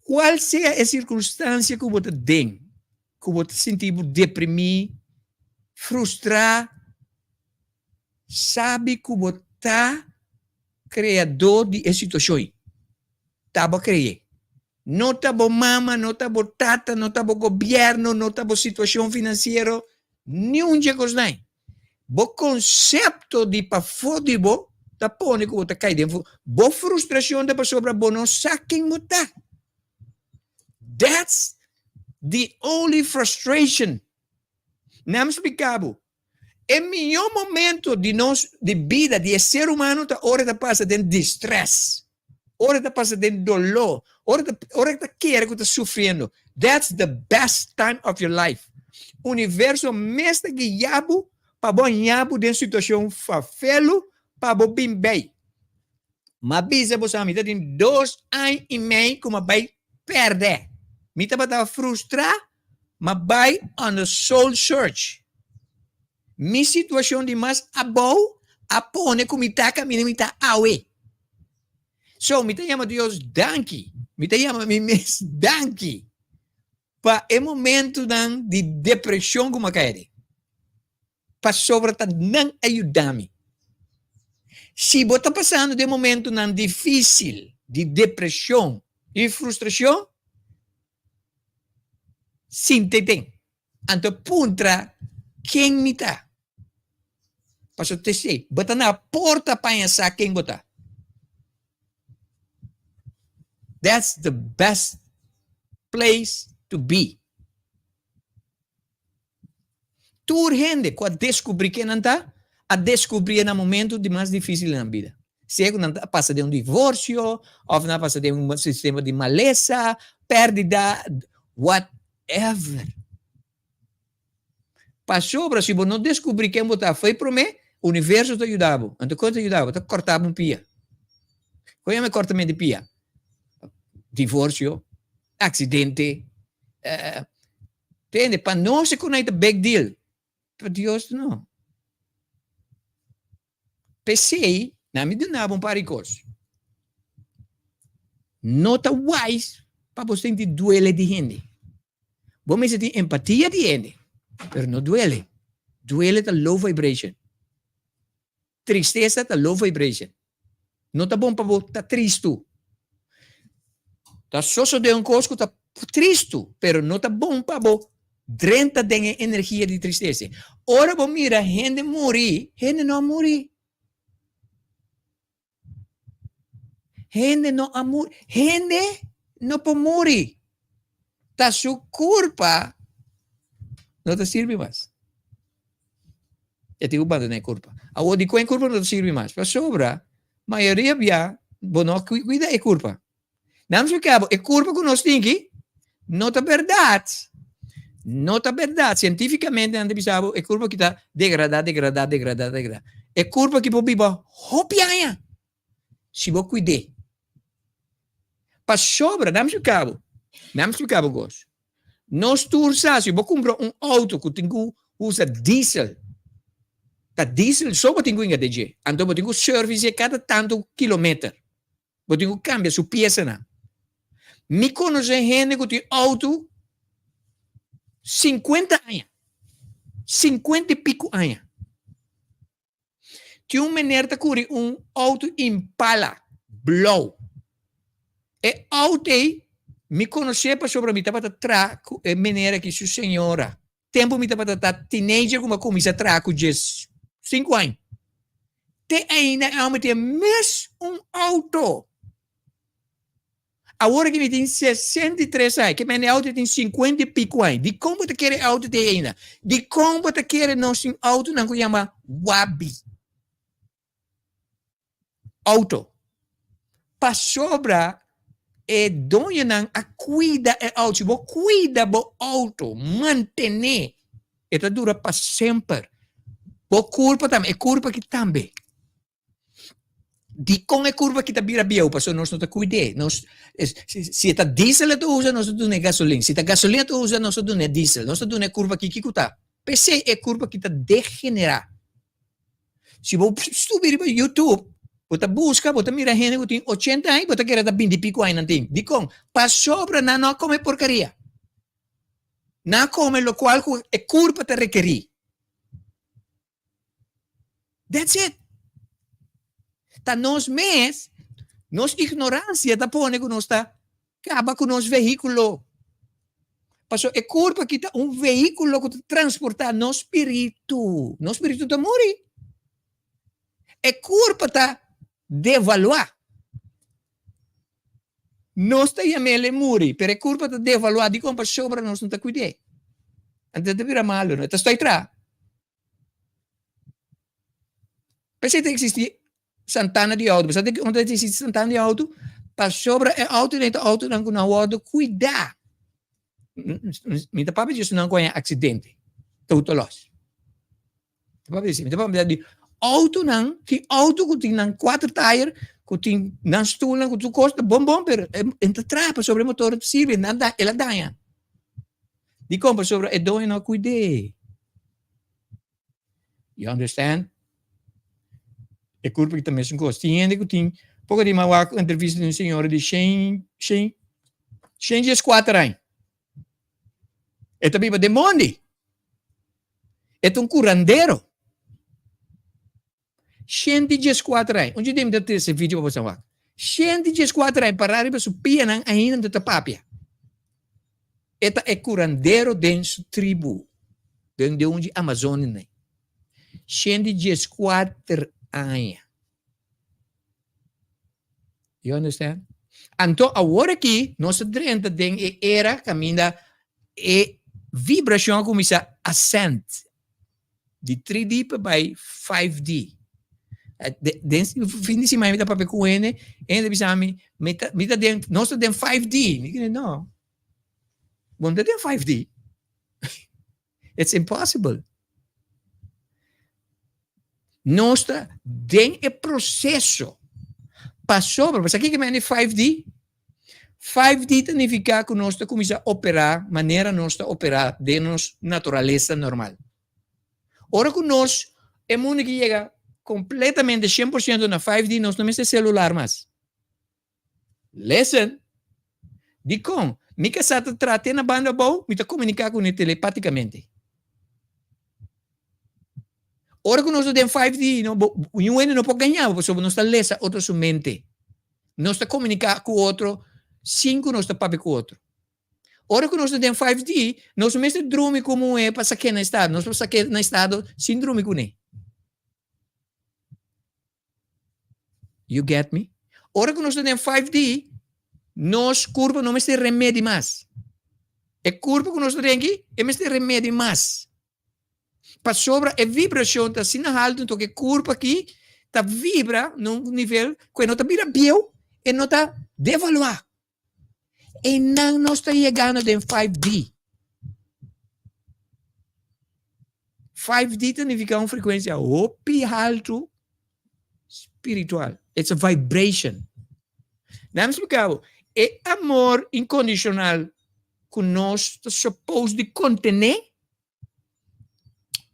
kual sea e sirkunstansia ku bo ta den, ku bo ta sinti bo deprimí, frustrá, Sabi ku bo ta kreadó di e situashon ei. Ta bo a kre'é. No ta bo mama, no ta bo tata, no ta bo gobièrnu, no ta bo situashon finansiero, niun dje kosnan ei. Bo konsepto di pafó di bo ta pone ku bo ta kai den bo frustrashon ta pasobra bo no sa ken bo ta. That's the only frustration. Nan splika bo, E mihó momento di nos di bida di e ser humano ta ora e ta pasa den distress, ora e ta pasa den doló, ora ta ora e ta kere ku ta sufriendo. That's the best time of your life. Universo mes ta guia bo pa bo haña bo den situashon fafelu pa bo bin bei. M'a bisa bo sa mi ta tin dos aña i mei ku m'a bai pèrdè. Mi tabata frustrá M'a bai on a soul search. Mi situacion di mas abou a pone cu mi ta caminda mi ta awe. So, mi ta yama Dios danki. Mi ta yama mi mes danki pa e momentonan di depresion cu m'a cay aden. Pasobra ta nan a yuda mi. Si bo ta pasando den momentonan dificil di depresion y frustracion, Sinti den. Anto puntra ken mi ta. Pasobra ta esei, bo ta na porta pa haña sa ken bo ta. That's the best place to be. Tur hende ku a deskubrí ken nan ta, a deskubrié na momentu di mas difísil den nan bida. Sea ku nan a pasa den un divorsio, òf nan a pasa den un sistema di malesa, pèrdida, whatever. Pasobra si bo no deskubrí ken bo ta fo'i promé, universo ta yuda bo. Anto kon ta yuda bo? Ta kòrta bo un pia. Kon yama e kòrtament di pia? Divorsio, aksidente, Tende, pa nos e kunai ta big deal, pa Dios no. P'esei, na mi duna bo un par di kos. No ta wise pa bo sinti duele di hende. Bo mester tin empatia di hende, pero no duele. Duele ta low vibration. Tristesa ta low vibration. No ta bon pa bo ta tristu. Ta sosode un kos ku ta tristu, pero no ta bon pa bo drenta den e energia di tristesa. Ora bo mira hende muri, hende no a muri. Hende no a muri. Hende no por muri. Ta su kurpa no ta sirbi mas. E tin ku bandoná e kurpa. Awor dikon e kurpa no ta sirbi mas? Pasobra mayoria bia bo no a kuida e kurpa. Nan splika bo e kurpa ku nos tin aki no ta bèrdat. No ta bèrdat. Sientífikamente nan ta bisa bo e kurpa aki ta degradá, degradá, degradá, degradá. E kurpa aki por biba hopi aña si bo kuid'é. Pasobra, nan splika bo, nan splika bo kos. Nos tur sa si bo kumpra un outo ku tin ku usa diesel, ta diesel so bo tin ku hinga den dje. Anto bo tin ku service kada tantu kilometer. Bo tin ku kambia su piesanan. Mi konosé hende ku tin outo sinkuenta aña, sinkuenta i piku aña. Tin un meneer ta kuri un outo Impala blou. E outo ei mi konosé pasobra mi tabata traha ku e meneer aki su señora. Tempu mi tabata ta teenager ku mi a kuminsá traha ku djes sinku aña. Te ainda e homber tin e mes un outo. Awor aki mi tin 63 aña, ke mende auto tin 50 i pico aña. Dikon bo ta kere auto te ainda? Dikon bo ta kere nos tin autonan ku yama wabi? Auto. Pasobra e doñonan a kuida e auto. Si bo kuida bo auto, mantené, e ta dura pa semper. Bo kurpa tambe, e kurpa aki tambe. Dikon e kurpa aki ta bira bieu? Pasobra nos no ta kuid'é. Nos, si e ta diesel e ta usa, nos ta dun'é gasolin. Si ta gasolin e ta usa, nos ta dun'é diesel. Nos ta dun'é kurpa aki kiko ta. P'esei e kurpa aki ta degenerá. Si bo subi riba YouTube, bo ta buska, bo ta mira hende ku tin ochenta aña, bo ta kere ta binti piku aña nan tin. Dikon? Pasobra nan no a kome porkaria. Nan a kome lokual ku e kurpa ta rekerí. That's it. Ta nos mes, nos ignorancia ta pone ku nos ta kaba ku nos vehíkulo. Paso e kurpa aki ta un vehíkulo ku ta transportá nos spiritu. Nos spiritu ta muri. E kurpa ta devaluá. Nos ta yam'el e muri, pero e kurpa ta devaluá. Dikon? Pasobra nos no ta kuid'é. Anto e ta bira malu, no? E ta stoi traha. P'esei ta eksistí santana di outo. Bo sa dikon ta eksistí santana di outo? Pasobra e outonan ta outonan ku no a wòrdu kuidá. Mi ta papia di esnan ku a haña aksidente, total loss. Mi ta papia di esei. Mi ta papia di outonan, tin outo ku tin nan kuater tayer, ku tin nan stulnan ku tur kos ta bon bon, pero e ta traha pasobra e motor no ta sirbi, el a daña. Dikon? Pasobra e doño no a kuid'é. You understand? E kurpa ki ta mesun kos. Tin hende ku tin poko di mi wak entrevista di un señora di shen shen shen dieskuater aña. E ta biba den mondi. E ta un kurandero. 114 aña. Un dje mi ta trese video pa boso wak. 114 aña pará riba su pianan ainda ta papia. E ta e curandero den su tribu, den de un dje Amazonianan. 114 aña. You understand? Anto awor aki nos ta drenta den e era kaminda e vibracion a kuminsá ascend. Di 3D pa bai 5D. Den fin di siman mi ta papia ku hende, hende ta bisa mi, mi ta mi ta den nos ta den 5D. Mi kende no, bo no ta den 5D. It's impossible. Nos ta den e proseso pasobra, bo sa kiko mende 5D? 5D ta nifiká ku nos ta kuminsá operá manera nos ta operá den nos naturalesa normal. Ora ku nos, e mundu ki yega kompletamente 100% na 5D, nos no mester selular mas. Listen! Dikon? Mi kasá ta traha te na banda abou, mi ta komuniká kuné telepatikamente. Ora ku nos ta den 5D, no, bo, niun hende no por gaña bo pasobra nos ta lesa otro su mente. Nos ta komuniká ku otro sin ku nos ta papia ku otro. Ora ku nos ta den 5D, nos no mester drumi ku muhé pa sak'é na estado. Nos por sak'é na estado sin drumi kuné. You get me? Ora ku nos ta den 5D, nos kurpa no mester remedi mas. E kurpa ku nos ta den aki, e mester remedi mas. Pasobra e vibrashon ta asina haltu, enton e kurpa aki ta vibra na un nivel ku e no ta bira bieu, e no ta devaluá. Einan nos ta yegando den 5D. 5D ta nifiká un frekuensia hopi haltu spiritual. It's a vibration. Nan mi splika bo, e amor inkondishonal ku nos ta suppose di kontené,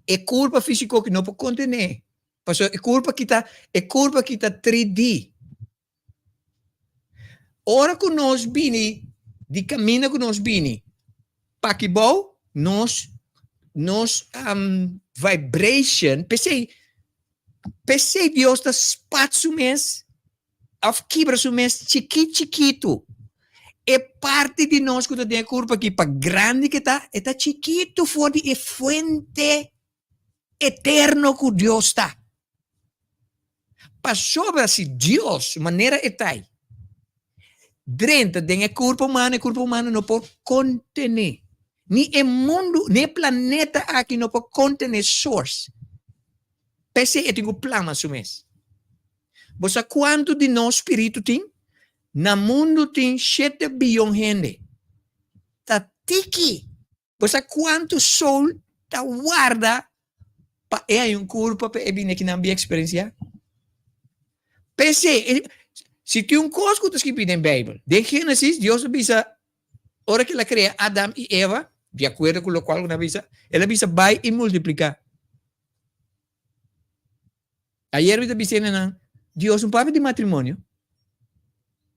e kurpa físiko ki no por kontené. Pasobra e kurpa ki ta, e kurpa ki ta 3D. Ora ku nos bini di kaminda ku nos bini pakibou, nos nos vibration, p'esei p'esei Dios ta spat su mes òf kibra su mes chikit chikitu. E parti di nos ku ta den e kurpa aki pa grandi ke ta, e ta chikitu for di e fuente eterno ku Dios ta. Pasobra si Dios, manera e ta ei, drenta den e kurpo humano, e kurpo humano no por kontené. Ni e mundu, ni e planeta aki no por kontené Source. P'esei e tin ku plama su mes. Bo sa kuantu di nos spiritu tin? Na mundu tin shete biyon hende. Ta tiki! Bo sa kuantu soul ta warda pa e haña un kurpa pa e bini aki nan bin eksperensiá? P'esei, si tin un kos ku ta skibí den Beibel, den Génesis Dios a bisa ora ku el a krea Adam i Eva, di akuerdo ku lokual ku nan a bisa, el a bisa bai i multipliká. Ayer mi ta bisa nan, Dios no papia di matrimonio.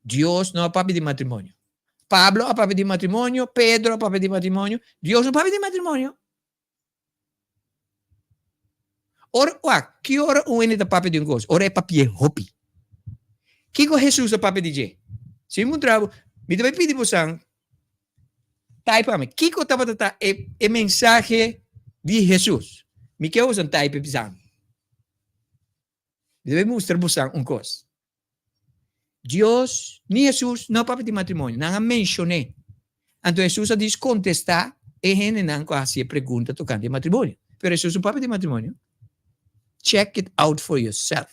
Dios no a papia di matrimonio. Pablo a papia di matrimonio, Pedro a papia di matrimonio, Dios no papia di matrimonio. Ora, wak, ki ora un hende ta papia di un kos? Ora e papi'é hopi. Kiko Hesus a papia di dje? Si mi puntra bo, mi ta bai pidi bosan Type pa mi. Kiko tabata ta e, e mensahe di Hesus? Mi ke bosan type bisa mi. Mi ta bai mustra bosan un kos. Dios ni Hesus no a papia di matrimonio. Nan a menshon'é. Anto Hesus a dis kontestá e hendenan ku a hasi e pregunta tokante matrimonio. Pero Hesus no papia di matrimonio. Check it out for yourself.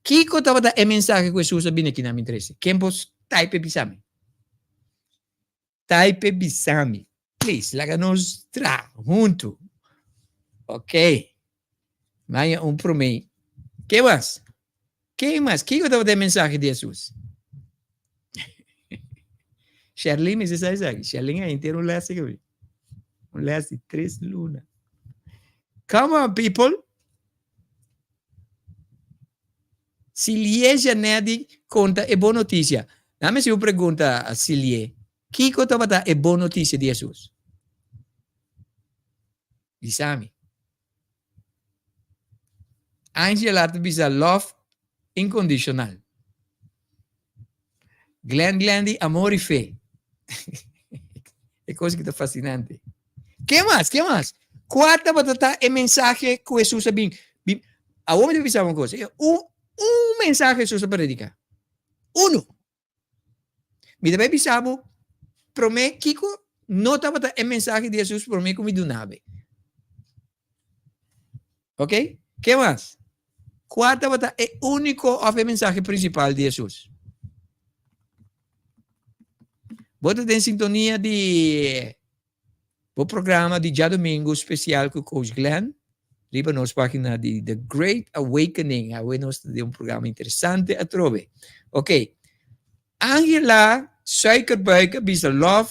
Kiko tabata e mensahe ku Hesus a bini aki na mi trese? Ken por type bisa mi? Type bisa mi. Please, laga nos tra huntu. Ok. Maya un promé. Ke mas? Ke mas? Kiko tabata e mensahe di Hesus? Sherlyn mester sa esaki. Sherlyn a henter un les aki. Un les di tres luna. Come on, people. Silie Janedy konta e bon notisia. Nan mester un pregunta a Silie, Kiko tabata e bon notisia di Hesus? Bisa mi. Angela ta bisa love inkondishonal. Glenn Glenn di amor i fe. E kos ki ta fasinante. Ke mas? Ke mas? Kua tabata ta e mensahe ku Hesus a bin? bin awor mi ta bisa un kos. Un, un mensahe Hesus a prediká. Uno. Mi ta bai bisa bo promé kiko no tabata e mensahe di Hesus promé ku mi duna be. Ok? Ke mas? Kua tabata e úniko òf e mensahe prinsipal di Hesus? Bo ta den sintonia di bo programa di djadumingu spesial ku Coach Glenn riba nos página di The Great Awakening. Awe nos ta den un programa interesante atrobe. Ok. Angela Suikerbuik a bisa love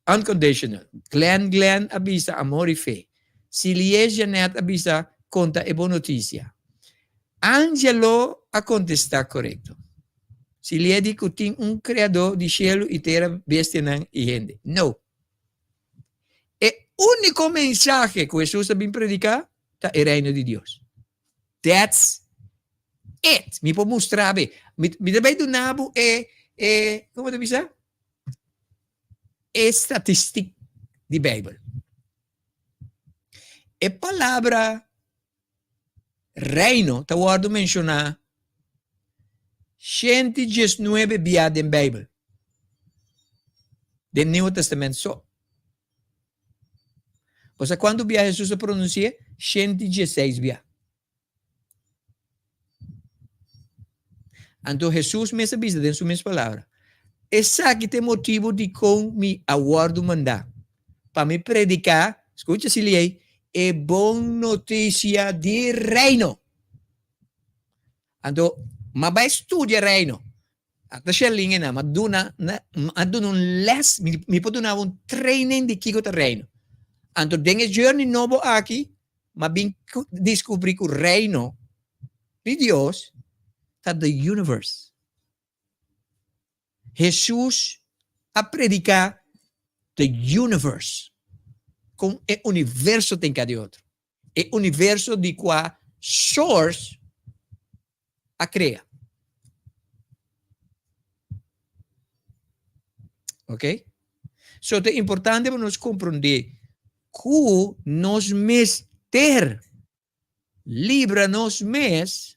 unconditional. Glenn Glenn a bisa amor i fe. Silie Jeanette a bisa konta e bon notisia. Angelo a kontestá korekto. Silie di ku tin un Kreadó di shelu i tera, bestianan i hende. No. E úniko mensahe ku Hesus a bin prediká ta e Reino di Dios. That's it. Mi por mustra bo. Mi, mi ta bai duna bo e, e, komo ta bisa? E statistik di Beibel. E palabra reino ta wòrdu menshoná 119 bia den Beibel. Den Nieuwe Testament so. Bo sa kuantu bia Hesus a pronunsi'é? 116 bia. Anto Hesus mes a bisa den su mes palabra, Esaki ta e motibu dikon mi a wòrdu mandá, pa mi prediká, skucha si liei, e bon notisia di Reino. Anto, m'a bai studia Reino. Ata Sherlyn einan, m'a duna, m'a duna un lès, mi, mi por duna bo un training di kiko ta Reino. Anto den e journey nobo aki, m'a bin diskubrí ku Reino di Dios ta the universe. Hesus a prediká the universe, kon e universo ta enka di otro. E universo di kua source a krea. Ok? So ta importante pa nos komprondé ku nos mester libra nos mes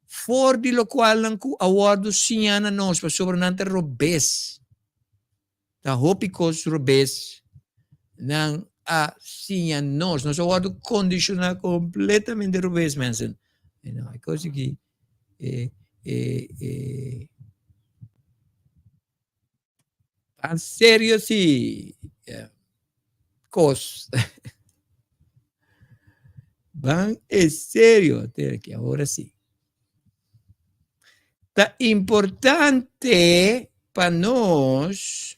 for di lokualnan ku a wòrdu siñá na nos pasobra nan ta robes. Ta hopi kos robes nan a siña nos. Nos a wòrdu kondishoná kompletamente robes, mensen. You know, e kos aki, e, e, e, tan serio si, yeah, kos. Ban e serio, te aki, ahora si. Ta importante pa nos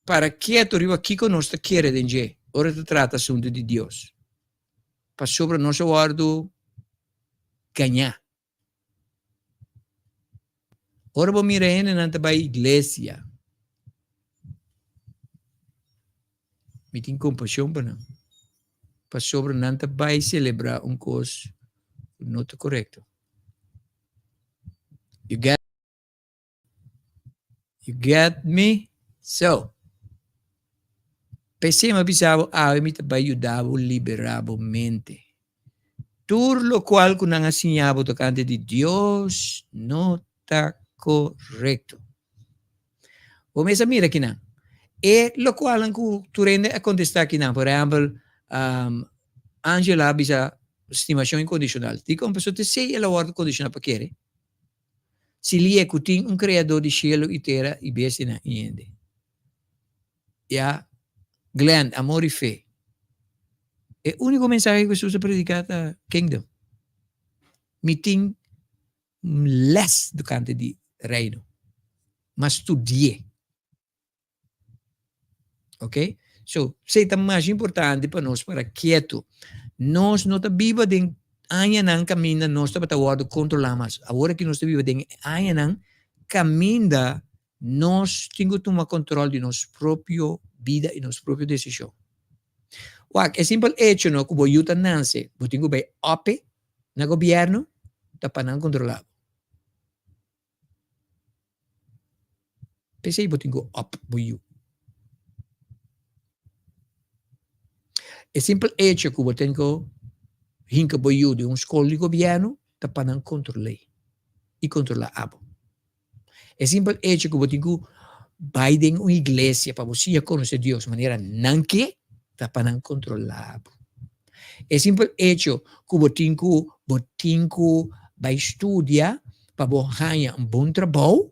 para ketu riba kiko nos ta kere den dje ora ta trata asuntu di Dios, pasobra nos a wòrdu gañá. Ora bo mira hendenan ta bai iglesia, mi tin kompashon pa nan, pasobra nan ta bai selebrá un kos ku no ta korekto. You get You get me? So, p'esei mi a bisa bo awe mi ta bai yuda bo liberá bo mente. Tur lokual ku nan a siña bo tokante di Dios no ta korekto. Bo mes a mira kinan. E lokualnan ku tur hende a kontestá kinan, por ehèmpel, Angela a bisa stimashon inkondishonal. Dikon? Pasobra t'esei el a wòrdu kondishoná pa kere. Si lie ku tin un Kreadó di shelu i tera i bestianan i hende. Ya, Glenn, amor i fe. E úniko mensahe ku Hesus a prediká ta Kingdom. Mi tin lès tokante di Reino. M'a studi'é. Ok? So, esei ta mas importante pa nos para ketu. Nos no ta biba den añanan kaminda nos tabata wòrdu kontrolá mas. Awor aki nos ta biba den añanan kaminda nos tin ku tuma kontrol di nos propio bida i nos propio desishon. Wak, e simpel echo no ku bo yu ta nanse, bo tin ku bai ope na gobièrnu ta pa nan kontrolá bo. P'esei bo tin ku op bo yu. E simpel echo ku bo tin ku hinka bo yu den un skol di gobièrnu ta pa nan kontrol'é i kontrolá abo. E simpel echo ku bo tin ku. bai den un iglesia pa bo siña konosé Dios manera nan ke, ta pa nan kontrolá bo. E simpel echo ku bo tin ku bo tin ku bai studia pa bo haña un bon trabou,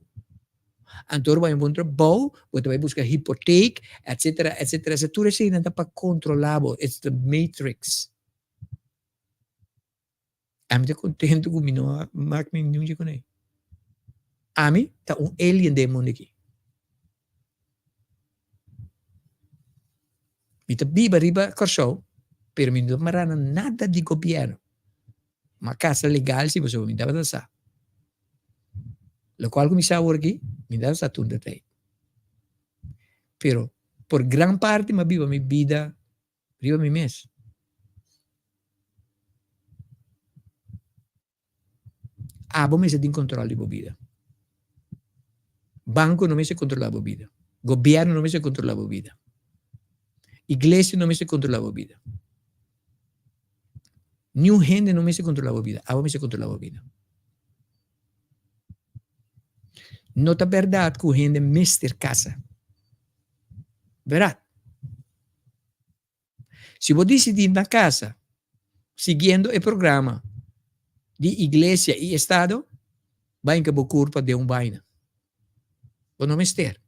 anto ora bo haña un bon trabou bo ta bai buska hipotek, etcetera, etcetera, etcetera, tur eseinan ta pa kontrolá bo, it's the matrix. Ami ta kontentu ku mi no a mak mi niun dje kuné. Ami ta un alien den e mundu aki. Mi ta biba riba Kòrsou, pero mi no ta mará na nada di gobièrnu. Mi a kasa legal si pasobra mi tabata sa. Lokual ku mi sa awor aki, mi tabata sa tur dat ei. Pero por gran parti mi a biba mi bida riba mi mes. Abo mester tin control di bo bida. Banco no mester controla bo bida. Gobierno no mester controla bo bida. Iglesia no mester controla bo bida. Niun hende no mester controla bo bida. Abo mester controla bo bida. No ta berdad cu hende mester casa. Berdad. Si bo disidí na kasa siguiendo e programa di iglesia i estado, bai hinka bo kurpa den un baina. Bo no mester.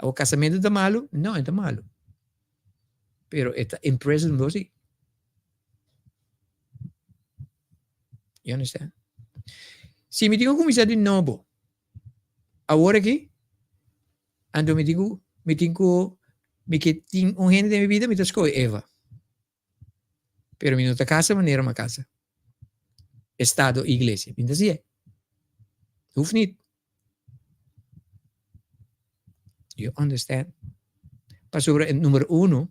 Awor kasamentu ta malu? No, e ta malu. Pero e ta imprison bo si. You understand? Si mi tin ku kuminsá di nobo awor aki, Anto mi tin ku mi tin ku mi ke tin un hende den mi bida mi ta skohe Eva. Pero mi no ta kasa manera mi a kasa. Estado i iglesia. Mi no ta hasi e. Hoeft niet. You understand? Pasobra numero uno,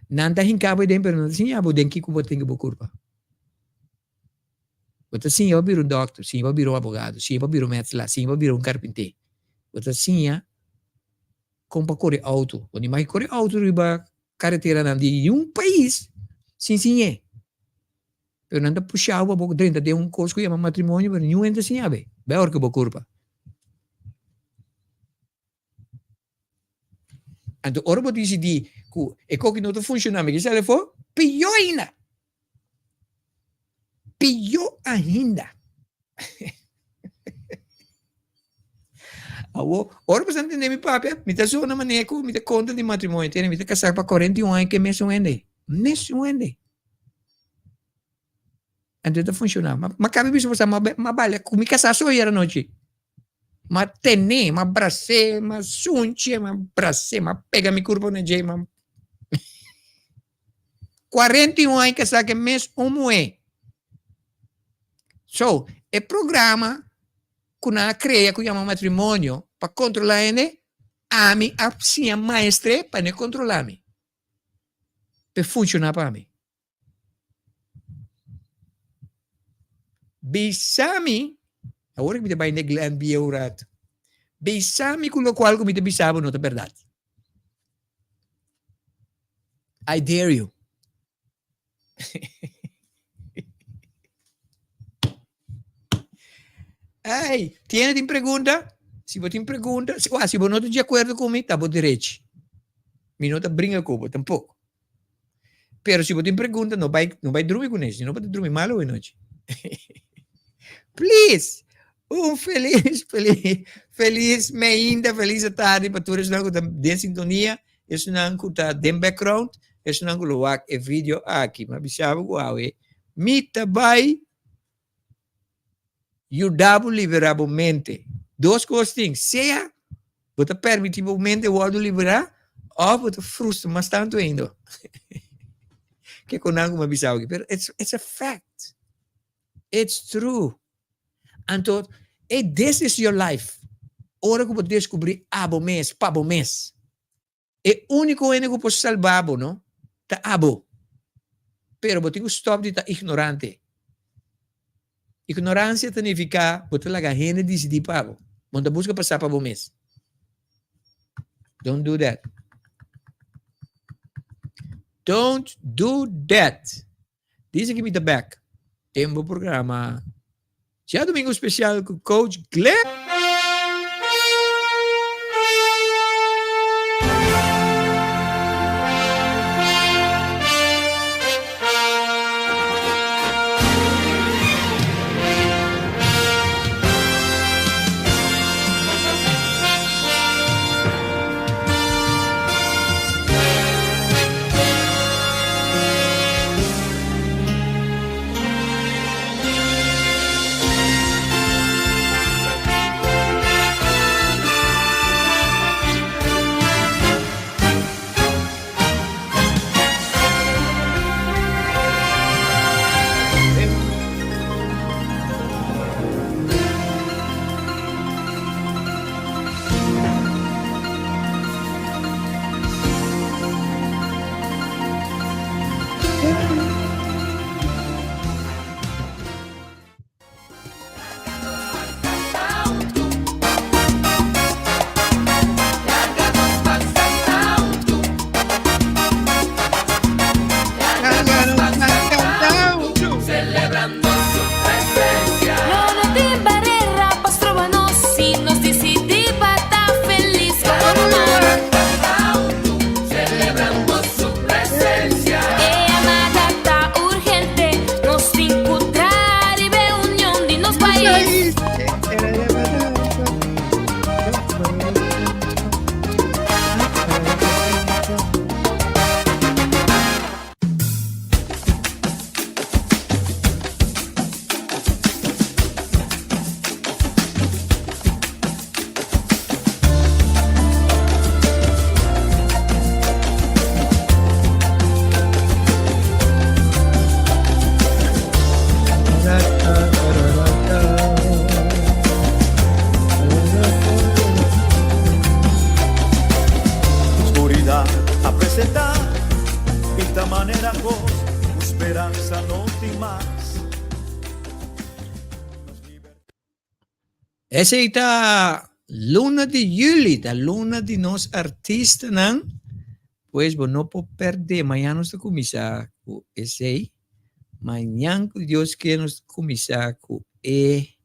nan ta hinka bo den pero nan ta siña bo den kiko bo tin ku bo kurpa. Bo ta siña pa bira un dòkter, siña pa bira un abogado, siña pa bira un metselaar, siña pa bira un karpinté. Bo ta siña kon pa kore outo. Bo no imagi kore outo riba kareteranan di niun pais sin siñ'é. Pero nan ta pusha bo pa bo drenta den un kos ku yama matrimonio, pero niun hende ta siña bo. Bai horka bo kurpa. Anto ora bo disidí ku e koki no ta funshoná, mi ke sali afó, pió ainda. Pió ainda. Awor, ora bo sa ntendé mi papia, mi ta zona manera ku mi ta kontra di matrimonio, tene, mi ta kasá pa 41 aña ku e mesun hende, mesun hende. Anto e ta funshoná. Ma kabe bisa bo sa, ma bale ku mi kasá so ayer anochi. M'a ten'é, m'a bras'é, m'a sunch'é, m'a bras'é, m'a pega mi kurpo na dje, m'a 41 aña kasá ku e mes un muhé. So, e programa ku nan a krea ku yama matrimonio pa kontrolá hende, ami a siña maestr'é pa no kontrolá mi, pa e funshoná pa mi. Bisa mi, awor ku mi ta bai na Glen bieu rato, bisa mi ku lokual ku mi ta bisa bo no ta bèrdat. I dare you. Ey, tiene tin pregunta? Si bo tin pregunta, si, si bo no ta di akuerdo ku mi, ta bo derechi. Mi no ta bringa ku bo tampoko. Pero si bo tin pregunta, no bai, no bai drumi kuné, si no bo ta drumi malo awe nochi. Please! Un felis, felis, felis meinda, felis tardi pa tur esnan ku ta den sintonia, esnan ku ta den background, esnan ku lo wak e video aki. Mi a bisa bo ku awe mi ta bai yuda bo liberá bo mente. Dos kos tin, sea bo ta permití bo mente wòrdu liberá òf bo ta frustra mas tantu ainda. Ke ku nan ku mi a bisa aki, pero it's, it's a fact. It's true. Anto, hey, this is your life. Ora ku bo deskubrí abo mes, pa bo mes. E úniko hende ku por salba bo no ta abo. Pero bo tin ku stòp di ta ignorante. Ignoransia ta nifiká bo ta laga hende disidí pa bo. Bo no ta buska pa sa pa bo mes. Don't do that. Don't do that. Dice ki mi ta bek den bo programa Djadomingo Special ku Coach Glenn. tin mas. Nos libertad. Esei ta luna di juli, ta luna di nos artistanan. Pues bo no por perde. Mañan nos ta kuminsá ku esei. Mañan ku Dios ke nos ta kuminsá ku e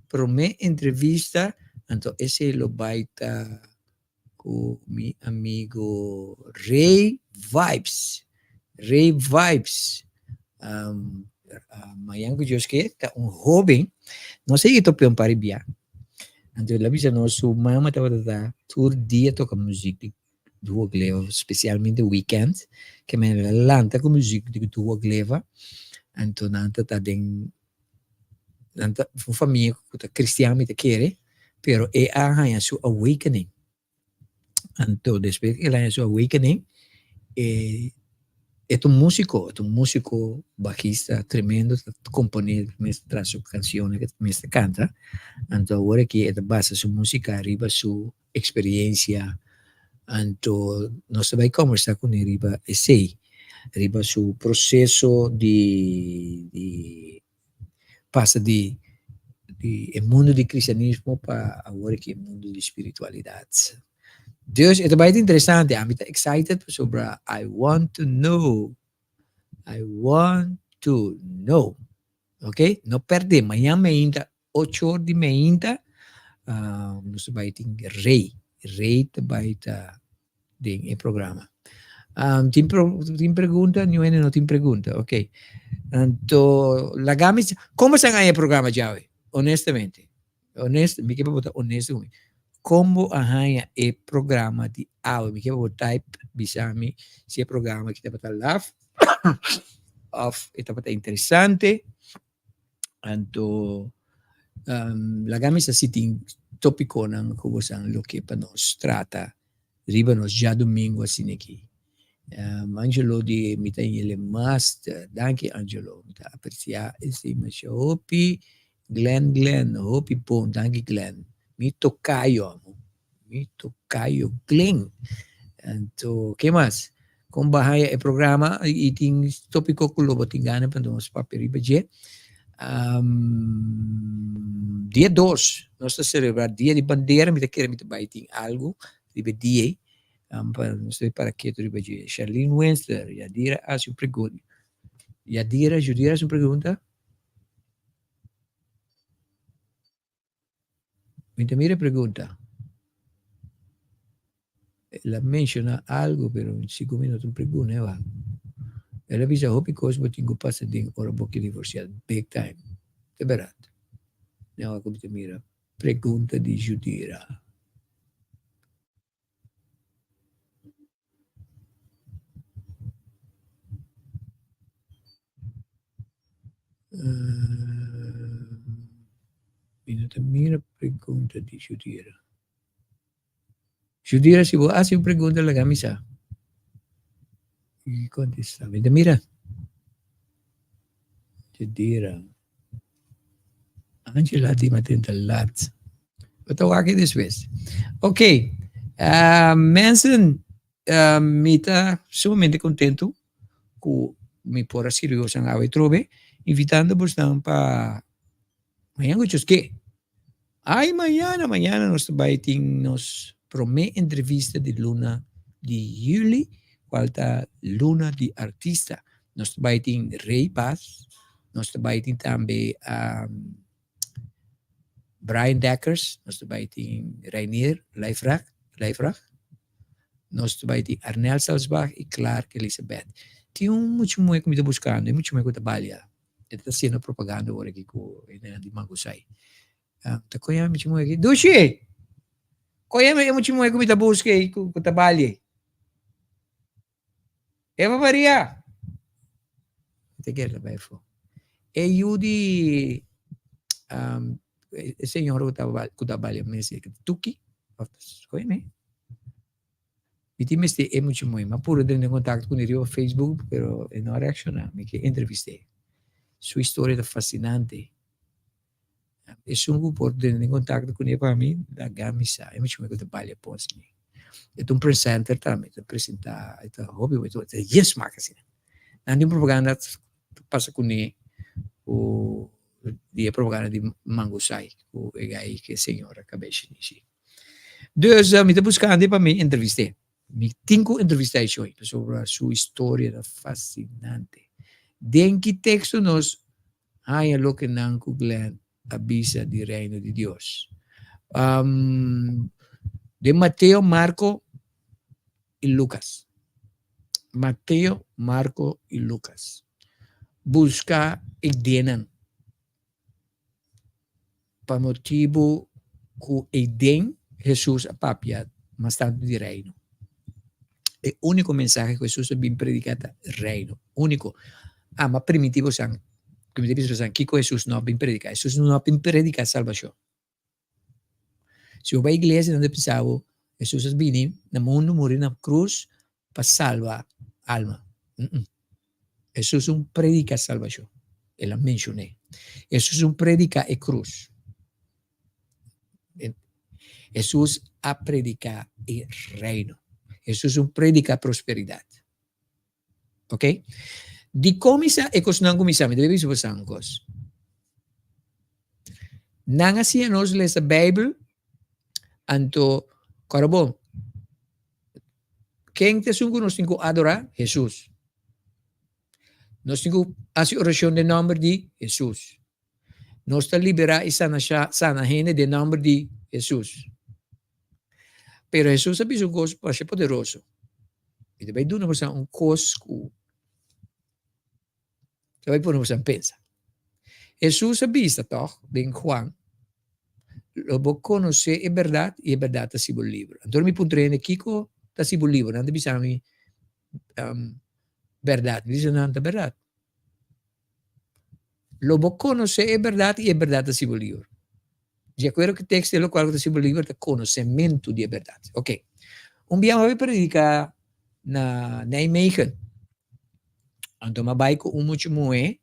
promé entrevista. Anto esei lo bai ta ku mi amigo Ray Vibes. Ray Vibes. Um, mañan ku Dios ke ta un hoben. No sé ito pion pari bia. Anto el a bisa nos su mama tabata ta tur dia toka muziek di Duo Gleva, spesialmente weekend, ke men el a lanta ku muziek di Duo Gleva. Anto nan ta ta den Nan ta un famia ku ta kristian mi ta kere, pero e a haña su awakening. Anto despues ku el a haña su awakening, e e ta un músiko, e ta un músiko bajista tremendo, ta komponé mes ta traha su kanshonnan ku e mes ta kanta. Anto awor aki e ta basa su músika riba su eksperensia. Anto nos ta bai kòmbersá kuné riba esei, riba su proseso di di pasa di di e mundu di kristianismo pa awor aki e mundu di spiritualidat. Dus e ta bai ta interesante, ami ta excited pasobra I want to know, I want to know. Ok, no perde, mañan meinta ocho or di meinta nos ta bai tin Rey, Rey ta bai ta den e programa. Tin tin pregunta? Niun hende no tin pregunta, ok. Anto laga mi, como esnan haña e programa djawe? Honestamente, honest, mi ke pa bo ta honesto ku mi. Kon bo a haña e programa di awe? Mi ke pa bo type bisa mi si e programa aki tabata laf of e tabata interesante. Anto laga mi sa si tin topiconan cu bosan lo ke pa nos trata riba nos djadumingo asina aki. Angelo di mi ta yele master. Danki Angelo, mi ta aprecia esey masha hopi. Glenn Glenn, hopi bon, danki Glenn. Mi tocayo amo, mi tocayo Glenn. Anto, ke mas? Kon bo a haya e programa i tin topico ku lo bo tin gana pa nos papia riba dje? Dia dos nos ta celebra dia di bandera, mi ta kere mi ta bai tin algo riba e dia ei, pa nos ta para ketu riba dje. Sharlene Winsler, Yadira hasi un pregunta. Yadira, Judira hasi un pregunta? Mi ta mira e pregunta. El a menciona algo, pero sigur mi no ta un pregunta, eh, wak. El a bisa hopi cos bo tin cu pasa den ora bo ke divorcia, big time. Ta berat. Nan wak cu mi ta mira pregunta di Judira. Mi no ta mira pregunta di Judira. Judira, si bo hasi un pregunta laga mi sa. Mi kontesta. Mi ta mira. Judira. Angela di ma tenta lat. Bo ta wak despues. Ok. Uh, mensen, uh, mi ta sumamente contento ku mi por a sirbi bosan awe trobe, invitando bosnan pa mañana ku choske. Ay, mañana, mañana nos ta bai tin nos promé entrevista di luna di juli, cual ta luna di artista. Nos ta bai tin Rey Paz, nos ta bai tin tambe um, Brian Dekkers, nos ta bai tin Reinier Lijfrag, Lijfrag, nos ta bai tin Arnel Salsbach y Clark Elizabeth. Tin un mucha muher cu mi ta buscando, e mucha muher cu ta balia. E ta haciendo propaganda ora aki cu e nenan di Mangosai. Ta koña e mucha muher aki. Dushi! Koña e mucha muher cu mi ta busca ei cu ta balia ei. Eva Maria! Mi ta kere ta bai afó. E yu di e señora cu ta cu ta balia mes ei, Tuki, of koña mi? Mi tin mester e mucha muhé. Mi a puru drenta en contacto cu ne riba Facebook, pero e no a reacciona. Mi ke entrevist'é. Su historia ta fascinante. Esun cu por drenta en contacto cu ne pa mi, laga mi sa. E mucha muhé cu ta balia pos mi. E ta un presenter tambe, e ta presenta, e ta hopi, e ta yes smaak asina. Nan tin propaganda. pasa kuné ku di e propaganda di Mangosai ku e gai ku e señora kabes shinishi. Dus mi ta buskando pa mi entrevist'é. Mi tin ku entrevistá e shoi pasobra su historia ta fasinante. Den ki teksto nos haña loke nan ku Glenn a bisa di Reino di Dios? Den Mateo, Marko i Lukas. Mateo, Marko i Lukas. Buska e denan. Pa motibu ku eiden Hesus a papia mas tantu di Reino. E úniko mensahe ku Hesus a bin prediká ta Reino. Úniko. Ama primintí bosan, primintí bosan kiko Hesus no a bin prediká. Hesus no a bin prediká salbashon. Si bo bai iglesia nan ta bisa bo Hesus a bini na mundu muri na krus pa salba alma. Hesus un predica salbacion. El a mencion'é. Hesus un predica e cruz. Hesus a predica e reino. Hesus un predica prosperidad. Ok? Dikon mi sa e kosnan ku mi sa? Mi ta bisa boso un kos. Nan a siña nos lesa Beibel, anto kòrda bon, ken ta esun ku nos tin ku adorá? Hesus. Nos tin ku hasi orashon den nòmber di Hesus. Nos ta liberá i sana sana hende den nòmber di Hesus. Pero Hesus a bisa un kos masha poderoso. Mi ta bai duna boso un kos ku ta bai pone boso pensa. Hesus a bisa tòg den Juan, Lo bo konosé e bèrdat i e bèrdat ta hasi bo liber. Anto mi puntra hende kiko ta hasi bo liber, nan ta bisa mi bèrdat. Mi bisa nan ta bèrdat. Lo bo konosé e bèrdat i e bèrdat ta hasi bo liber. Di akuerdo ku e teksto e lokual ku ta hasi bo liber ta konosementu di e bèrdat. Oke. Un bia mi a bai prediká na Nijmegen. Anto mi a bai ku un mucha muhé,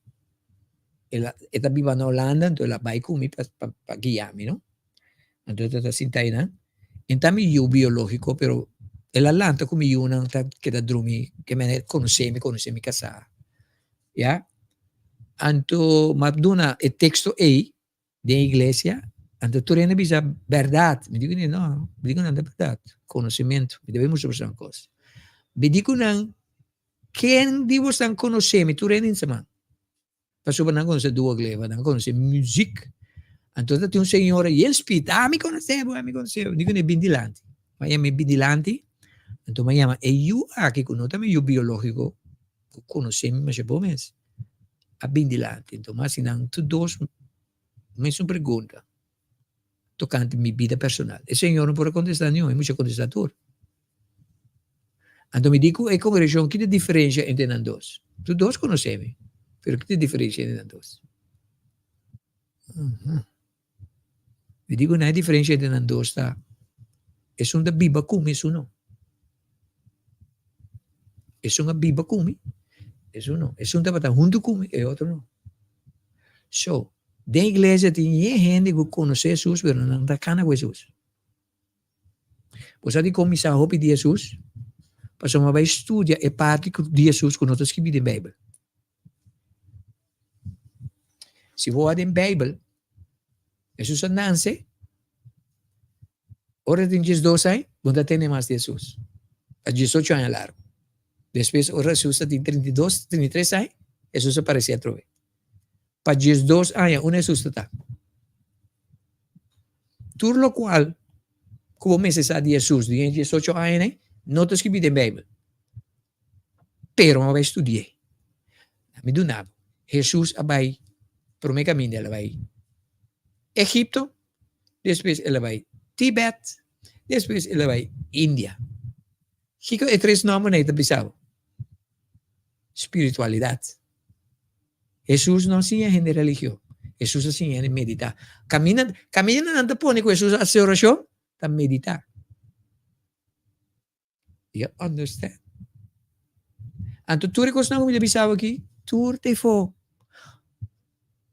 el a e ta biba na Holanda, anto el a bai ku mi pa pa guia mi no. Anto e ta sinta einan. E ta mi yu biológiko pero el a lanta ku mi yunan ta keda drumi ke manera konosé mi, konosé mi kasá. Ya. Anto mi a duna e teksto ei den iglesia, anto tur hende bisa bèrdat. Mi di ku nan, no, mi di ku nan ta bèrdat, konosementu. Mi ta bai mustra boso un kos. Mi di ku nan, ken di boso konosé mi? Tur hende insa man. Pasobra nan konosé Duo Gleva, nan konosé muzik. Anto ta tin un señora yen spit, ah mi konosé bo, ah mi konosé bo. Mi di ku nan, bin dilanti. Mi a yama e bin dilanti, anto mi a yama e yu aki ku no ta mi yu biológiko, ku konosé mi masha bon mes, a bin dilanti. Anto mi a hasi nan tur dos mesun pregunta tokante mi bida personal. E señor no por a kontestá niun, e mucha kontestá tur. Anto mi di ku e kongregashon ki ta diferensha entre nan dos? Tur dos konosé mi, pero ki ta diferensha entre nan dos? Mi di ku nan e diferensha entre nan dos ta esun ta biba ku mi, esun no. Esun a biba ku mi, esun no. Esun tabata huntu ku mi, e otro no. So, den iglesia tin yen hende ku konosé Hesus pero nan ta kana ku Hesus. Bo sa dikon mi sa hopi di Hesus? Pasobra mi a bai studia e parti di Hesus ku no ta skibí den Beibel. Si bo wak den Beibel, Hesus a nanse, ora e tin diesdos aña, bo no ta tende mas di Hesus. Pa diesocho aña largu. Despues, ora Hesus a tin 32, 33 aña, Hesus a parese atrobe. Pa diesdos aña, unda Hesus ta ta? Tur lokual ku bo mester sa di Hesus den e diesocho añanan, no ta skibí den Beibel. Pero mi a bai studi'é. Mi duna bo. Hesus a bai promé kaminda el a bai Egipto, despues el a bai Tibet, despues el a bai India. Kiko e tres nòmbernan ei ta bisa bo? Spiritualidat. Hesus no a siña hende religion. Hesus a siña hende meditá. Kaminda kaminda nan ta pone ku Hesus a hasi orashon ta meditá. You understand? Anto tur e kosnan ku mi ta bisa bo aki, tur ta efo.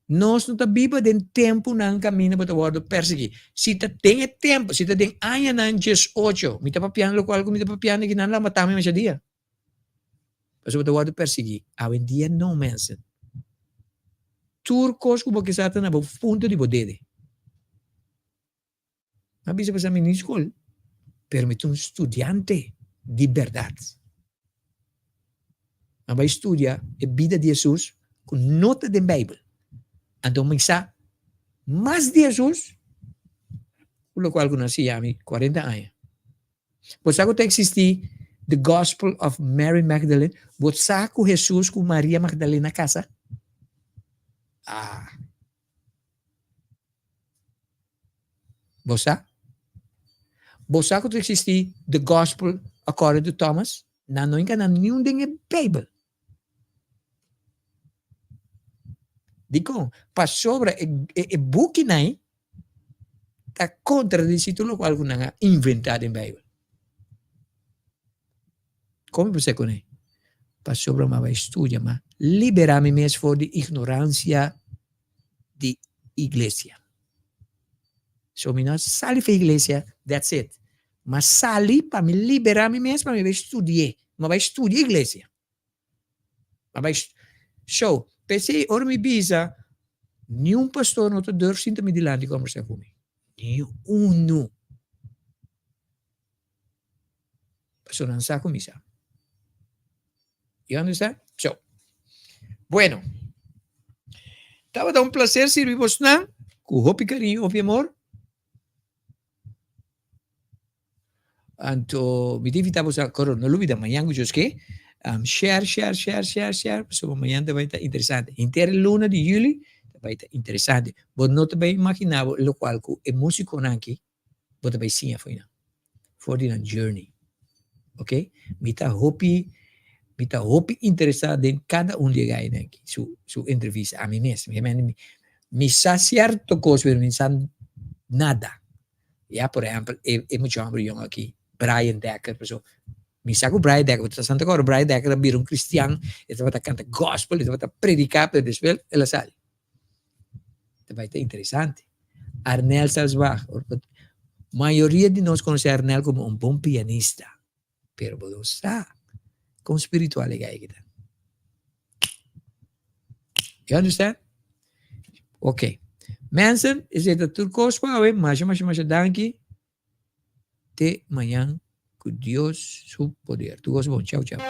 Nos no ta biba den tempunan kaminda bo ta wòrdu persiguí. Si ta den e tempu, si ta den añanan diesocho, mi ta papiando lokual ku mi ta papiando aki, nan lo a mata mi masha dia. Pasobra bo ta wòrdu persiguí. Awendia no, mensen. Tur kos ku bo ke sa ta na bo punto di bo dede. Mi a bisa pasobra mi ni skol, pero mi ta un studiante di bèrdat. Mi a bai studia e bida di Hesus ku no ta den Beibel. Anto mi sa mas di Hesus ku lokual ku nan siña mi kuarenta aña. Bo sa ku ta eksistí The Gospel of Mary Magdalene? Bo sa ku Hesus ku Maria Magdalena kasa? Ah. Bo sa? Bo sa ku ta eksistí The Gospel According to Thomas? Nan no hinka nan niun den e Beibel. Dikon? Pasobra e e bukinan ei ta kontradisí tur lokual ku nan a inventá den Beibel. Kon mi por sa kuné? Pasobra mi a bai studia, mi a liberá mi mes for di ignoransia di iglesia. So mi no a sali for iglesia, that's it. Mi a sali pa mi liberá mi mes pa mi bai studi'é. Mi a bai studia iglesia. Mi a bai So, p'esei ora mi bisa, niun pastor no ta durf sinta mi dilanti kombersá ku mi. Ni unu. Pasobra nan sa ku mi sa. You understand? So, bueno. Tabata un placer sirbi bosnan ku hopi kariño, hopi amor. Anto mi ta invita boso, koro no lubida mañan ku Dios ke, um, share, share, share, share, share, pasobra mañan ta bai ta interesante. Henter e luna di juli ta bai ta interesante. Bo no ta bai imagina bo lokual ku e musikonan aki bo ta bai siña for di nan, for di nan journey. Ok, mi ta hopi, mi ta hopi interesá den kada un di e gainan aki su su entrevista, ami mes. Mi mi mi sa sierto kos pero mi no sa nada. Ya, por ehèmpel e e mucha hòmber yòn aki, Brian Dekker, pasobra mi sa ku Brian Dekker, bo ta Santa Clara, Brian Dekker a bira un kristian, e tabata kanta gòspel, e tabata prediká, pero despues el a sali. Ta bai ta interesante. Arnel Salsbach, mayoria di nos konosé Arnel komo un bon pianista, pero bo no sa kon spiritual e gai ta. You understand? Ok. Mensen, esei ta tur kos pa awe. Masha, masha, masha danki. Te mañan ku Dios su poder. Tur kos bon. Chau, chau.